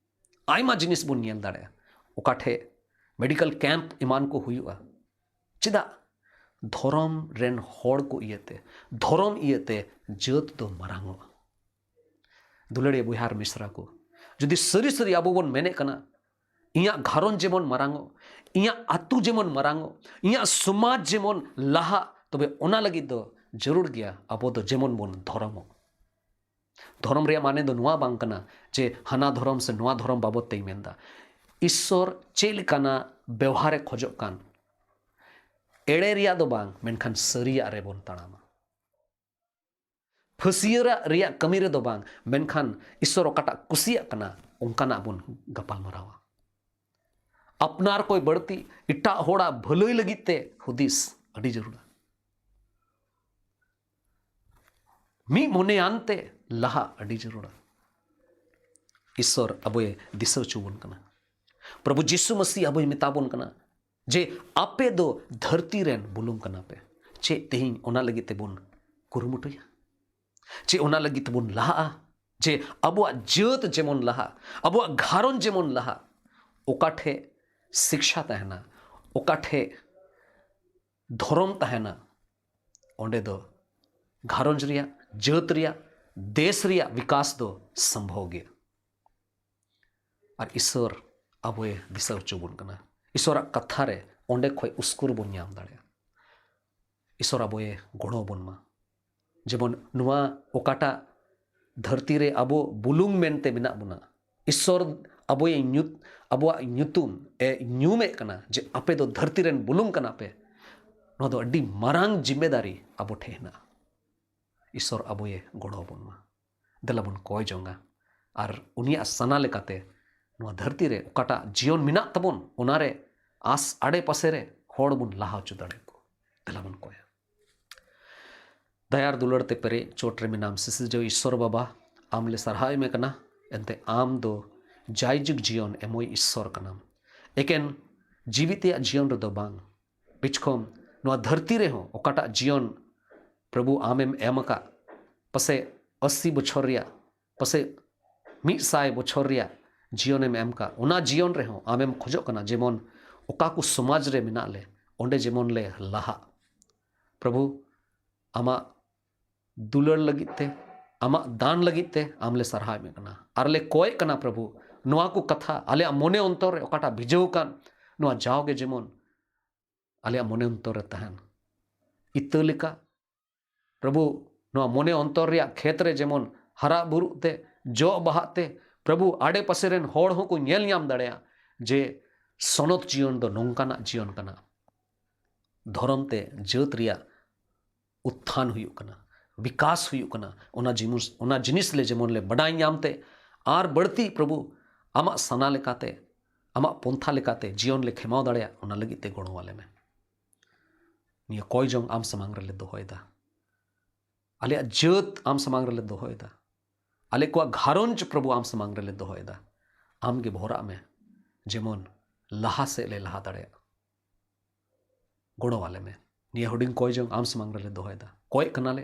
ᱟᱭᱢᱟ ᱡᱤᱱᱤᱥ ᱵᱚᱱ ᱧᱮᱞ ᱫᱟᱲᱮᱭᱟᱜᱼᱟ᱾ ᱚᱠᱟ ᱴᱷᱮᱡ ᱢᱮᱰᱤᱠᱮᱞ ᱠᱮᱢᱯ ᱮᱢᱟᱱ ᱠᱚ ᱦᱩᱭᱩᱜᱼᱟ᱾ ᱪᱮᱫᱟᱜ? ᱫᱷᱚᱨᱚᱢ ᱨᱮᱱ ᱦᱚᱲ ᱠᱚ ᱤᱭᱟᱹᱛᱮ, ᱫᱷᱚᱨᱚᱢ ᱤᱭᱟᱹᱛᱮ ᱡᱟᱹᱛ ᱫᱚ ᱢᱟᱨᱟᱝᱚᱜᱼᱟ᱾ ᱫᱩᱞᱟᱹᱲᱤᱭᱟᱹ ᱵᱚᱭᱦᱟ ᱟᱨ ᱢᱤᱥᱨᱟ ᱠᱚ, ᱡᱩᱫᱤ ᱥᱟᱹᱨᱤ ᱥᱟᱹᱨᱤ ᱟᱵᱚ ᱵᱚᱱ ᱢᱮᱱᱮᱫ ᱠᱟᱱᱟ, ᱤᱧᱟᱹᱜ ᱜᱷᱟᱨᱚᱸᱡᱽ ᱡᱮᱢᱚᱱ ᱢᱟᱨᱟᱝᱚᱜ, ᱤᱧᱟᱹᱜ ᱟᱹᱛᱩ ᱡᱮᱢᱚᱱ ᱢᱟᱨᱟᱝᱚᱜ, ᱤᱧᱟᱹᱜ ᱥᱚᱢᱟᱡᱽ ᱡᱮᱢᱚᱱ ᱞᱟᱦᱟᱜ, ᱛᱚᱵᱮ ᱚᱱᱟ ᱞᱟᱹᱜᱤᱫ ᱫᱚ ᱡᱟᱹᱨᱩᱲ ᱜᱮᱭᱟ ᱟᱵᱚ ᱫᱚ ᱡᱮᱢᱚᱱ ᱵᱚᱱ ᱫᱷᱚᱨᱚᱢᱚᱜ᱾ ᱫᱷᱚᱨᱚᱢ ᱨᱮᱭᱟᱜ ᱢᱟᱱᱮ ᱫᱚ ᱱᱚᱣᱟ ᱵᱟᱝ ᱠᱟᱱᱟ ᱡᱮ ᱦᱟᱱᱟ ᱫᱷᱚᱨᱚᱢ ᱥᱮ ᱱᱚᱣᱟ ᱫᱷᱚᱨᱚᱢ ᱵᱟᱵᱚᱫ ᱛᱮᱧ ᱢᱮᱱᱫᱟ᱾ ᱤᱥᱥᱚᱨ ᱪᱮᱫ ᱞᱮᱠᱟᱱᱟᱜ ᱵᱮᱣᱦᱟᱨᱮ ᱠᱷᱚᱡᱚᱜ ᱠᱟᱱ, ᱮᱲᱮ ᱨᱮᱭᱟᱜ ᱫᱚ ᱵᱟᱝ, ᱢᱮᱱᱠᱷᱟᱱ ᱥᱟᱹᱨᱤᱭᱟᱜ ᱨᱮᱵᱚᱱ ᱛᱟᱲᱟᱢᱟ᱾ ᱯᱷᱟᱹᱥᱭᱟᱹᱨᱟᱜ ᱨᱮᱭᱟᱜ ᱠᱟᱹᱢᱤ ᱨᱮᱫᱚ ᱵᱟᱝ, ᱢᱮᱱᱠᱷᱟᱱ ᱤᱥᱥᱚᱨ ᱚᱠᱟᱴᱟᱜ ᱠᱩᱥᱤᱭᱟᱜ ᱠᱟᱱᱟ, ᱚᱱᱠᱟᱱᱟᱜ ᱵᱚᱱ ᱜᱟᱯᱟᱞ ᱢᱟᱨᱟᱣᱟ᱾ ᱟᱯᱱᱟᱨ ᱠᱚᱭ ᱵᱟᱹᱲᱛᱤ, ᱮᱴᱟᱜ ᱦᱚᱲᱟᱜ ᱵᱷᱟᱹᱞᱟᱹᱭ ᱞᱟᱹᱜᱤᱫ ᱛᱮ ᱦᱩᱫᱤᱥ ᱟᱹᱰᱤ ᱡᱟᱹᱨᱩᱲᱟ᱾ ᱢᱤᱫ ᱢᱚᱱᱮᱭᱟᱱ ᱛᱮ ᱞᱟᱦᱟ ᱟᱹᱰᱤ ᱡᱟᱹᱨᱩᱲᱟ᱾ ᱤᱥᱥᱚᱨ ᱟᱵᱚᱭ ᱫᱤᱥᱟᱹ ᱦᱚᱪᱚ ᱵᱚᱱ ᱠᱟᱱᱟ᱾ ᱯᱨᱚᱵᱷᱩ ᱡᱤᱥᱩ ᱢᱟᱹᱥᱤ ᱟᱵᱚᱭ ᱢᱮᱛᱟ ᱵᱚᱱ ᱠᱟᱱᱟ ᱡᱮ ᱟᱯᱮ ᱫᱚ ᱫᱷᱟᱹᱨᱛᱤ ᱨᱮᱱ ᱵᱩᱞᱩᱝ ᱠᱟᱱᱟ ᱯᱮ᱾ ᱪᱮᱫ ᱛᱮᱦᱮᱧ ᱚᱱᱟ ᱞᱟᱹᱜᱤᱫ ᱛᱮᱵᱚᱱ ᱠᱩᱨᱩᱢᱩᱴᱩᱭᱟ? ᱪᱮᱫ ᱚᱱᱟ ᱞᱟᱹᱜᱤᱫ ᱛᱮᱵᱚᱱ ᱞᱟᱦᱟᱜᱼᱟ ᱡᱮ ᱟᱵᱚᱣᱟᱜ ᱡᱟᱹᱛ ᱡᱮᱢᱚᱱ ᱞᱟᱦᱟ, ᱟᱵᱚᱣᱟᱜ ᱜᱷᱟᱨᱚᱸᱡᱽ ᱡᱮᱢᱚᱱ ᱞᱟᱦᱟ? ᱚᱠᱟ ᱴᱷᱮᱡ ᱥᱤᱠᱥᱟ ᱛᱟᱦᱮᱱᱟ, ᱚᱠᱟ ᱴᱷᱮᱡ ᱫᱷᱚᱨᱚᱢ ᱛᱟᱦᱮᱱᱟ, ᱚᱸᱰᱮ ᱫᱚ ᱜᱷᱟᱨᱚᱸᱡᱽ ᱨᱮᱭᱟᱜ, ᱡᱟᱹᱛ ᱨᱮᱭᱟᱜ, ᱫᱮᱥ ᱨᱮᱭᱟᱜ ᱵᱤᱠᱟᱥ ᱫᱚ ᱥᱚᱢᱵᱷᱚᱵ ᱜᱮᱭᱟ᱾ ᱟᱨ ᱤᱥᱥᱚᱨ ᱟᱵᱚᱭ ᱫᱤᱥᱟᱹ ᱦᱚᱪᱚ ᱵᱚᱱ ᱠᱟᱱᱟ᱾ ᱤᱥᱥᱚᱨᱟᱜ ᱠᱟᱛᱷᱟ ᱨᱮ ᱚᱸᱰᱮ ᱠᱷᱚᱡ ᱩᱥᱠᱩᱨ ᱵᱚᱱ ᱧᱟᱢ ᱫᱟᱲᱮᱭᱟᱜᱼᱟ᱾ ᱤᱥᱥᱚᱨ ᱟᱵᱚᱭ ᱜᱚᱲᱚ ᱵᱚᱱ ᱢᱟ, ᱡᱮᱢᱚᱱ ᱱᱚᱣᱟ ᱚᱠᱟᱴᱟᱜ ᱫᱷᱟᱹᱨᱛᱤ ᱨᱮ ᱟᱵᱚ ᱵᱩᱞᱩᱝ ᱢᱮᱱᱛᱮ ᱢᱮᱱᱟᱜ ᱵᱚᱱᱟ, ᱤᱥᱥᱚᱨ ᱟᱵᱚᱭ ᱧᱩᱛ ᱟᱵᱚᱣᱟᱜ ᱧᱩᱛᱩᱢ ᱮ ᱧᱩᱢᱮᱫ ᱠᱟᱱᱟ ᱡᱮ ᱟᱯᱮ ᱫᱚ ᱫᱷᱟᱹᱨᱛᱤ ᱨᱮᱱ ᱵᱩᱞᱩᱝ ᱠᱟᱱᱟ ᱯᱮ᱾ ᱱᱚᱣᱟ ᱫᱚ ᱟᱹᱰᱤ ᱢᱟᱨᱟᱝ ᱡᱤᱢᱢᱮᱫᱟᱨᱤ ᱟᱵᱚ ᱴᱷᱮᱱ ᱦᱮᱱᱟᱜᱼᱟ᱾ ᱤᱥᱥᱚᱨ ᱟᱵᱚᱭᱮ ᱜᱚᱲᱚ ᱟᱵᱚᱱ ᱢᱟ᱾ ᱫᱮᱞᱟ ᱵᱚᱱ ᱠᱚᱭ ᱡᱚᱝᱟ ᱟᱨ ᱩᱱᱤᱭᱟᱜ ᱥᱟᱱᱟ ᱞᱮᱠᱟᱛᱮ ᱱᱚᱣᱟ ᱫᱷᱟᱹᱨᱛᱤ ᱨᱮ ᱚᱠᱟᱴᱟᱜ ᱡᱤᱭᱚᱱ ᱢᱮᱱᱟᱜ ᱛᱟᱵᱚᱱ, ᱚᱱᱟᱨᱮ ᱟᱥ ᱟᱲᱮ ᱯᱟᱥᱮ ᱨᱮ ᱦᱚᱲ ᱵᱚᱱ ᱞᱟᱦᱟ ᱦᱚᱪᱚ ᱫᱟᱲᱮᱭᱟᱠᱚ᱾ ᱫᱮᱞᱟ ᱵᱚᱱ ᱠᱚᱭᱟ᱾ ᱫᱟᱭᱟᱨ ᱫᱩᱞᱟᱹᱲ ᱛᱮ ᱯᱮᱨᱮᱡ ᱪᱚᱴ ᱨᱮ ᱢᱮᱱᱟᱢ ᱥᱤᱥᱤᱨᱡᱟᱹᱣ ᱤᱥᱥᱚᱨ ᱵᱟᱵᱟ, ᱟᱢ ᱞᱮ ᱥᱟᱨᱦᱟᱣ ᱮᱢᱮ ᱠᱟᱱᱟ᱾ ᱮᱱᱛᱮ ᱟᱢ ᱫᱚ ᱡᱟᱭᱡᱩᱜᱽ ᱡᱤᱭᱚᱱ ᱮᱢᱚᱭ ᱤᱥᱥᱚᱨ ᱠᱟᱱᱟᱢ, ᱮᱠᱮᱱ ᱡᱤᱣᱤ ᱛᱮᱭᱟᱜ ᱡᱤᱭᱚᱱ ᱨᱮᱫᱚ ᱵᱟᱝ᱾ ᱵᱤᱪᱠᱚᱢ ᱱᱚᱣᱟ ᱫᱷᱟᱹᱨᱛᱤ ᱨᱮᱦᱚᱸ ᱚᱠᱟᱴᱟᱜ ᱡᱤᱭᱚᱱ ᱯᱨᱚᱵᱷᱩ ᱟᱢᱮᱢ ᱮᱢ ᱟᱠᱟᱫ, ᱯᱟᱥᱮ ᱟᱥᱤ ᱵᱚᱪᱷᱚᱨ ᱨᱮᱭᱟᱜ, ᱯᱟᱥᱮ ᱢᱤᱫ ᱥᱟᱭ ᱵᱚᱪᱷᱚᱨ ᱨᱮᱭᱟᱜ ᱡᱤᱭᱚᱱᱮᱢ ᱮᱢ ᱟᱠᱟᱫ, ᱚᱱᱟ ᱡᱤᱭᱚᱱ ᱨᱮᱦᱚᱸ ᱟᱢᱮᱢ ᱠᱷᱚᱡᱚᱜ ᱠᱟᱱᱟ ᱡᱮᱢᱚᱱ ᱚᱠᱟ ᱠᱚ ᱥᱚᱢᱟᱡᱽ ᱨᱮ ᱢᱮᱱᱟᱜ ᱞᱮ, ᱚᱸᱰᱮ ᱡᱮᱢᱚᱱ ᱞᱮ ᱞᱟᱦᱟᱜ᱾ ᱯᱨᱚᱵᱷᱩ, ᱟᱢᱟᱜ ᱫᱩᱞᱟᱹᱲ ᱞᱟᱹᱜᱤᱫ ᱛᱮ, ᱟᱢᱟᱜ ᱫᱟᱱ ᱞᱟᱹᱜᱤᱫ ᱛᱮ ᱟᱢ ᱞᱮ ᱥᱟᱨᱦᱟᱣ ᱮᱢᱮᱫ ᱠᱟᱱᱟ ᱟᱨ ᱞᱮ ᱠᱚᱭᱮᱫ ᱠᱟᱱᱟ ᱯᱨᱚᱵᱷᱩ, ᱱᱚᱣᱟ ᱠᱚ ᱠᱟᱛᱷᱟ ᱟᱞᱮᱭᱟᱜ ᱢᱚᱱᱮ ᱚᱱᱛᱚᱨ ᱨᱮ ᱚᱠᱟᱴᱟᱜ ᱵᱷᱤᱡᱟᱹᱣ ᱟᱠᱟᱱ, ᱱᱚᱣᱟ ᱡᱟᱣᱜᱮ ᱡᱮᱢᱚᱱ ᱟᱞᱮᱭᱟᱜ ᱢᱚᱱᱮ ᱚᱱᱛᱚᱨ ᱨᱮ ᱛᱟᱦᱮᱱ᱾ ᱤᱛᱟᱹ ᱞᱮᱠᱟ ᱯᱨᱚᱵᱷᱩ, ᱱᱚᱣᱟ ᱢᱚᱱᱮ ᱚᱱᱛᱚᱨ ᱨᱮᱭᱟᱜ ᱠᱷᱮᱛ ᱨᱮ ᱡᱮᱢᱚᱱ ᱦᱟᱨᱟ ᱵᱩᱨᱩᱜ ᱛᱮ, ᱡᱚ ᱵᱟᱦᱟᱜ ᱛᱮ, ᱯᱨᱚᱵᱷᱩ, ᱟᱰᱮ ᱯᱟᱥᱮ ᱨᱮᱱ ᱦᱚᱲ ᱦᱚᱸᱠᱚ ᱧᱮᱞ ᱧᱟᱢ ᱫᱟᱲᱮᱭᱟᱜ ᱡᱮ ᱥᱚᱱᱚᱛ ᱡᱤᱭᱚᱱ ᱫᱚ ᱱᱚᱝᱠᱟᱱᱟᱜ ᱡᱤᱭᱚᱱ ᱠᱟᱱᱟ᱾ ᱫᱷᱚᱨᱚᱢ ᱛᱮ ᱡᱟᱹᱛ ᱨᱮᱭᱟᱜ ᱩᱛᱛᱷᱟᱱ ᱦᱩᱭᱩᱜ ᱠᱟᱱᱟ, ᱵᱤᱠᱟᱥ ᱦᱩᱭᱩᱜ ᱠᱟᱱᱟ, ᱚᱱᱟ ᱡᱤᱱᱤᱥ, ᱚᱱᱟ ᱡᱤᱱᱤᱥ ᱞᱮ ᱡᱮᱢᱚᱱ ᱞᱮ ᱵᱟᱰᱟᱭ ᱧᱟᱢ ᱛᱮ ᱟᱨ ᱵᱟᱹᱲᱛᱤ, ᱯᱨᱚᱵᱷᱩ, ᱟᱢᱟᱜ ᱥᱟᱱᱟ ᱞᱮᱠᱟᱛᱮ, ᱟᱢᱟᱜ ᱯᱚᱱᱛᱷᱟ ᱞᱮᱠᱟᱛᱮ ᱡᱤᱭᱚᱱ ᱞᱮ ᱠᱷᱮᱢᱟᱣ ᱫᱟᱲᱮᱭᱟᱜ, ᱚᱱᱟ ᱞᱟᱹᱜᱤᱫ ᱛᱮ ᱜᱚᱲᱚ ᱟᱞᱮ ᱢᱮ᱾ ᱱᱤᱭᱟᱹ ᱠᱚᱭ ᱡᱚᱝ ᱟᱢ ᱥᱟᱢᱟᱝ ᱨᱮᱞᱮ ᱫᱚᱦᱚᱭᱮᱫᱟ᱾ ᱟᱞᱮᱭᱟᱜ ᱡᱟᱹᱛ ᱟᱢ ᱥᱟᱢᱟᱝ ᱨᱮᱞᱮ ᱫᱚᱦᱚᱭᱮᱫᱟ᱾ ᱟᱞᱮ ᱠᱚᱣᱟᱜ ᱜᱷᱟᱨᱚᱸᱡᱽ, ᱯᱨᱚᱵᱷᱩ, ᱟᱢ ᱥᱟᱢᱟᱝ ᱨᱮᱞᱮ ᱫᱚᱦᱚᱭᱮᱫᱟ᱾ ᱟᱢ ᱜᱮ ᱵᱷᱚᱨᱟᱜ ᱢᱮ, ᱡᱮᱢᱚᱱ ᱞᱟᱦᱟ ᱥᱮᱫ ᱞᱮ ᱞᱟᱦᱟ ᱫᱟᱲᱮᱭᱟᱜ᱾ ᱜᱚᱲᱚ ᱟᱞᱮ ᱢᱮ᱾ ᱱᱤᱭᱟᱹ ᱦᱩᱰᱤᱧ ᱠᱚᱭ ᱡᱚᱝ ᱟᱢ ᱥᱟᱢᱟᱝ ᱨᱮᱞᱮ ᱫᱚᱦᱚᱭᱮᱫᱟ, ᱠᱚᱭᱮᱜ ᱠᱟᱱᱟᱞᱮ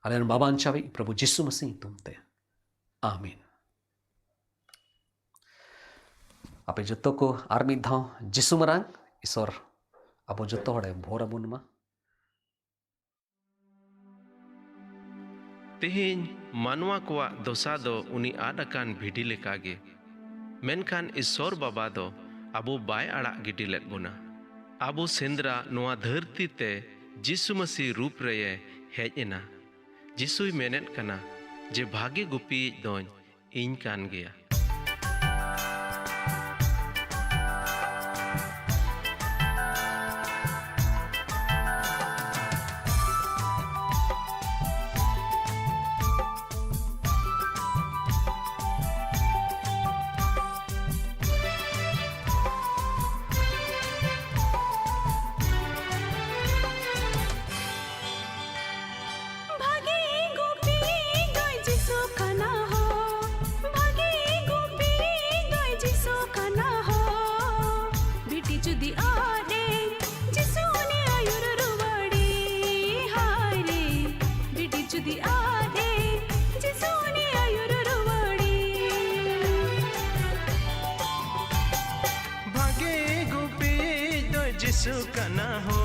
ᱟᱞᱮ ᱨᱮᱱ ᱵᱟᱵᱟ ᱵᱟᱧᱪᱟᱣᱤᱡ ᱯᱨᱚᱵᱷᱩ ᱡᱤᱥᱩ ᱢᱟᱹᱥᱤ ᱧᱩᱛᱩᱢ ᱛᱮ, ᱟᱢᱤᱱ᱾ ᱟᱯᱮ ᱡᱚᱛᱚ ᱠᱚ ᱟᱨ ᱢᱤᱫ ᱫᱷᱟᱣ ᱡᱤᱥᱩ ᱢᱟᱨᱟᱝ ᱤᱥᱚᱨ ᱟᱵᱚ ᱡᱚᱛᱚ ᱦᱚᱲᱮ ᱵᱷᱳᱨ ᱟᱵᱚᱱ ᱢᱟ᱾ ᱛᱮᱦᱮᱧ ᱢᱟᱱᱣᱟ ᱠᱚᱣᱟᱜ ᱫᱚᱥᱟ ᱫᱚ ᱩᱱᱤ ᱟᱫ ᱟᱠᱟᱱ ᱵᱷᱤᱰᱤ ᱞᱮᱠᱟᱜᱮ, ᱢᱮᱱᱠᱷᱟᱱ ᱤᱥᱚᱨ ᱵᱟᱵᱟ ᱫᱚ ᱟᱵᱚ ᱵᱟᱭ ᱟᱲᱟᱜ ᱜᱤᱰᱤ ᱞᱮᱫ ᱵᱚᱱᱟ᱾ ᱟᱵᱚ ᱥᱮᱸᱫᱽᱨᱟ ᱱᱚᱣᱟ ᱫᱷᱟᱹᱨᱛᱤ ᱛᱮ ᱡᱤᱥᱩ ᱢᱟᱹᱥᱤ ᱨᱩᱯ ᱨᱮᱭᱮ ᱦᱮᱡ ᱮᱱᱟ᱾ ᱡᱤᱥᱩᱭ ᱢᱮᱱᱮᱫ ᱠᱟᱱᱟ ᱡᱮ ᱵᱷᱟᱜᱮ ᱜᱩᱯᱤᱭᱤᱡ ᱫᱚᱧ ᱤᱧ ᱠᱟᱱ ᱜᱮᱭᱟ᱾ ᱵᱷᱟᱜᱮ ᱜᱩᱯᱤ ᱫᱚᱭ ᱡᱤᱥᱩ ᱠᱟᱱᱟ ᱦᱳ, ᱵᱷᱟᱜᱮ ᱜᱩᱯᱤ ᱫᱚᱭ ᱡᱤᱥᱩ ᱠᱟᱱᱟ ᱦᱳ᱾ ᱵᱷᱤᱰᱤ ᱡᱩᱫᱤ ᱟᱫ ᱮᱱ, ᱡᱤᱥᱩ ᱩᱱᱤ ᱟᱹᱭᱩᱨ ᱨᱩᱣᱟᱹᱲᱮ᱾ ᱦᱟᱭ ᱨᱮ, ᱵᱷᱤᱰᱤ ᱡᱩᱫᱤ ᱟᱫ ᱮᱱ, ᱡᱤᱥᱩ ᱩᱱᱤ ᱟᱹᱭᱩᱨ ᱨᱩᱣᱟᱹᱲᱮ᱾ ᱵᱷᱟᱜᱮ ᱜᱩᱯᱤᱭᱤᱡ ᱫᱚᱭ ᱡᱤᱥᱩ ᱠᱟᱱᱟ ᱦᱳ,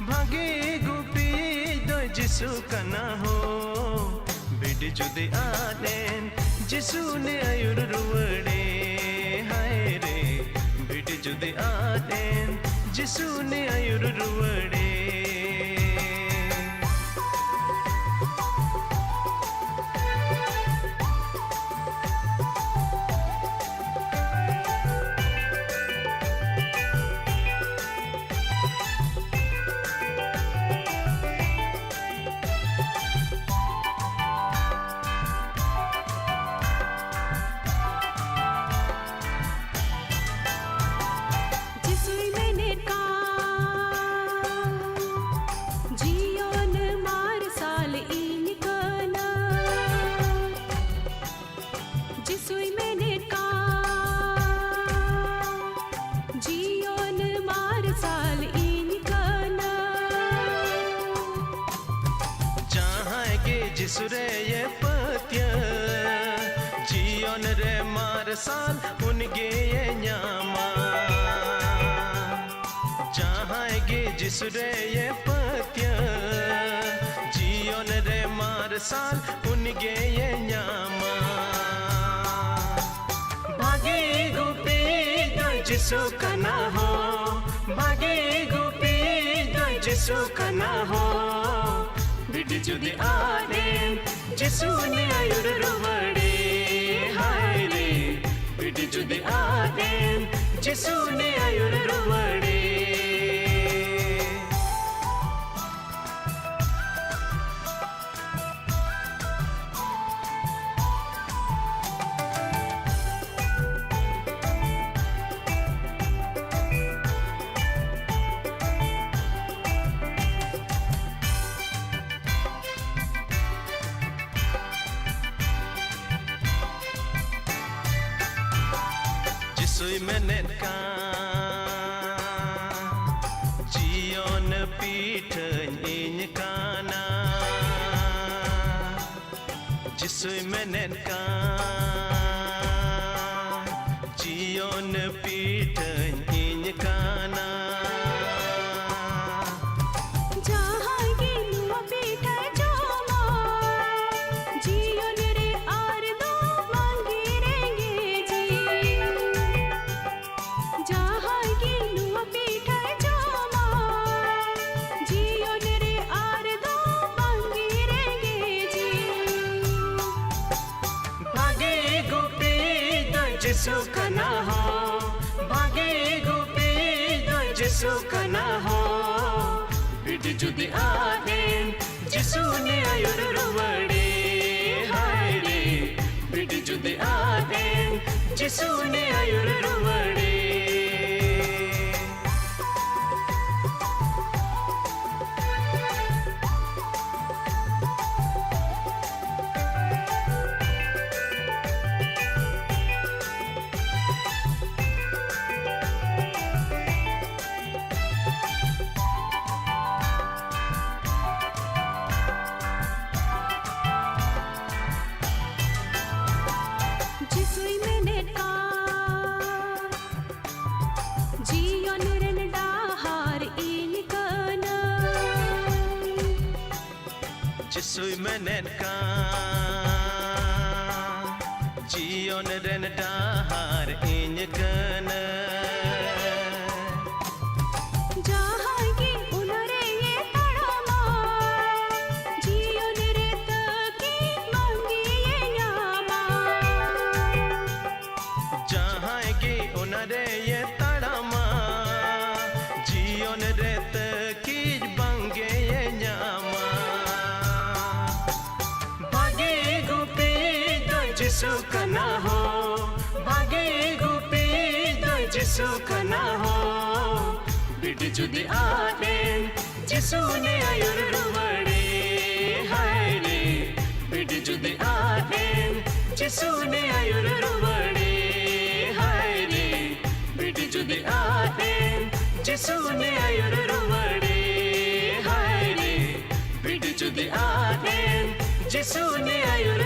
ᱵᱷᱟᱜᱮ ᱜᱩᱯᱤᱭᱤᱡ ᱫᱚᱭ ᱡᱤᱥᱩ ᱠᱟᱱᱟ ᱦᱳ᱾ ᱵᱷᱤᱰᱤ ᱡᱩᱫᱤ ᱟᱫ ᱮᱱ, ᱡᱤᱥᱩ ᱩᱱᱤ ᱟᱹᱭᱩᱨ ᱨᱩᱣᱟᱹᱲᱮ᱾ ᱦᱟᱭ ᱨᱮ, ᱵᱷᱤᱰᱤ ᱡᱩᱫᱤ ᱟᱫ ᱮᱱ, ᱡᱤᱥᱩ ᱩᱱᱤ ᱟᱹᱭᱩᱨ ᱨᱩᱣᱟᱹᱲᱮ᱾ ᱡᱤᱭᱚᱱ ᱨᱮ ᱢᱟᱨᱥᱟᱞ ᱩᱱᱤ ᱜᱮᱭᱮ ᱧᱟᱢᱟ᱾ ᱡᱟᱦᱟᱸᱭ ᱜᱮ ᱡᱤᱥᱩ ᱨᱮᱭᱮ ᱯᱟᱹᱛᱭᱟᱹᱣ, ᱡᱤᱭᱚᱱ ᱨᱮ ᱢᱟᱨᱥᱟᱞ ᱩᱱᱤ ᱜᱮᱭᱮ ᱧᱟᱢᱟ᱾ ᱵᱷᱟᱜᱮ ᱜᱩᱯᱤ ᱫᱚ ᱡᱤᱥᱩ ᱠᱟᱱᱟ ᱦᱳ, ᱵᱷᱟᱜᱮ ᱜᱩᱯᱤ ᱫᱚ ᱡᱤᱥᱩ ᱠᱟᱱᱟ ᱦᱳ᱾ ᱵᱷᱤᱰᱤ ᱡᱩᱫᱤ ᱟᱫᱮᱱ ᱡᱤᱥᱩ ᱩᱱᱤ ᱟᱹᱭᱩᱨ ᱨᱩᱣᱟᱹᱲᱮ, ᱦᱟᱭ ᱨᱮ᱾ ᱵᱷᱤᱰᱤ ᱡᱩᱫᱤ ᱟᱫᱮᱱ ᱡᱤᱥᱩ ᱩᱱᱤ ᱟᱹᱭᱩᱨ ᱨᱩᱣᱟᱹᱲᱮ᱾ ᱡᱤᱥᱩᱭ ᱢᱮᱱᱮᱫ ᱠᱟᱱ, ᱡᱤᱭᱚᱱ ᱯᱤᱴᱷᱟᱹᱧ ᱤᱧ ᱠᱟᱱᱟ᱾ ᱡᱤᱥᱩᱭ ᱢᱮᱱᱮᱫ ᱠᱟᱱ, ᱡᱤᱭᱚᱱ ᱯᱤᱴᱷᱟᱹᱧ ᱤᱧ ᱠᱟᱱᱟ᱾ ᱡᱟᱦᱟᱸᱭ ᱜᱮ ᱱᱚᱣᱟ ᱯᱤᱴᱷᱟᱹᱭ ᱡᱚᱢᱟ, ᱡᱤᱭᱚᱱ ᱨᱮ ᱟᱨ ᱫᱚ ᱵᱟᱝᱜᱮ ᱨᱮᱸᱜᱮᱡᱮ᱾ ᱡᱟᱦᱟᱸᱭ ᱜᱮ ᱱᱚᱣᱟ ᱯᱤᱴᱷᱟᱹᱭ ᱡᱚᱢᱟ, ᱡᱤᱭᱚᱱ ᱨᱮ ᱟᱨ ᱫᱚ ᱵᱟᱝᱜᱮ ᱨᱮᱸᱜᱮᱡᱮ᱾ ᱵᱷᱟᱜᱮ ᱜᱩᱯᱤ ᱫᱚ ᱡᱤᱥᱩ ᱠᱟᱱᱟ ᱦᱳ, ᱵᱷᱟᱜᱮ ᱜᱩᱯᱤ ᱫᱚ ᱡᱤᱥᱩ ᱠᱟᱱᱟ ᱦᱳ᱾ ᱵᱷᱤᱰᱤ ᱡᱩᱫᱤ ᱟᱫᱮᱱ ᱡᱤᱥᱩ ᱩᱱᱤ ᱟᱹᱭᱩᱨ ᱨᱩᱣᱟᱹᱲᱮ, ᱦᱟᱭ ᱨᱮ᱾ ᱵᱷᱤᱰᱤ ᱡᱩᱫᱤ ᱟᱫᱮᱱ ᱡᱤᱥᱩ ᱩᱱᱤ ᱟᱹᱭᱩᱨ ᱨᱩᱣᱟᱹᱲᱮ᱾ ᱡᱤᱥᱩᱭ ᱢᱮᱱᱮᱫ ᱠᱟᱱ, ᱡᱤᱭᱚᱱ ᱨᱮᱱ ᱰᱟᱦᱟᱨ ᱤᱧ ᱠᱟᱹᱱᱟᱹᱧ᱾ ᱡᱟᱦᱟᱸᱭ ᱜᱮ ᱚᱱᱟ ᱨᱮᱭᱮ ᱛᱟᱲᱟᱢᱟ, ᱡᱤᱭᱚᱱ ᱨᱮ ᱛᱟᱹᱠᱤᱱ ᱵᱟᱝᱜᱮᱭᱮ ᱧᱟᱢᱟ᱾ ᱡᱟᱦᱟᱸᱭ ᱜᱮ ᱚᱱᱟ ᱨᱮᱭᱮ ᱛᱟᱲᱟᱢᱟ, ᱡᱤᱭᱚᱱ ᱨᱮ ᱛᱟᱹᱠᱤᱡ ᱵᱟᱝᱜᱮᱭᱮ ᱧᱟᱢᱟ᱾ ᱵᱷᱟᱜᱮ ᱜᱩᱯᱤ ᱫᱚᱭ ᱡᱤᱥᱩ ᱠᱟᱱᱟ ᱦᱳ, ᱵᱷᱟᱜᱮ ᱜᱩᱯᱤ ᱫᱚᱭ ᱡᱤᱥᱩ ᱠᱟᱱᱟ ᱦᱳ᱾ ᱵᱤᱴᱤ ᱡᱩᱫᱤ ᱟᱫ ᱮᱱ, ᱡᱤᱥᱩ ᱱᱮ ᱟᱹᱭᱩᱨ ᱨᱩᱣᱟᱹᱲᱮ᱾ ᱦᱟᱭ ᱨᱮ, ᱵᱤᱴᱤ ᱡᱩᱫᱤ ᱟᱫ ᱮᱱ, ᱡᱤᱥᱩ ᱱᱮ ᱟᱹᱭᱩᱨ ᱨᱩᱣᱟᱹᱲᱮ᱾ ᱦᱟᱭ ᱨᱮ, ᱵᱤᱴᱤ ᱡᱩᱫᱤ ᱟᱫ ᱮᱱ, ᱡᱤᱥᱩ ᱱᱮ ᱟᱹᱭᱩᱨ ᱨᱩᱣᱟᱹᱲᱮ᱾ ᱦᱟᱭ ᱨᱮ, ᱵᱤᱴᱤ ᱡᱩᱫᱤ ᱟᱫ ᱮᱱ, ᱡᱤᱥᱩ ᱱᱮ ᱟᱹᱭᱩᱨ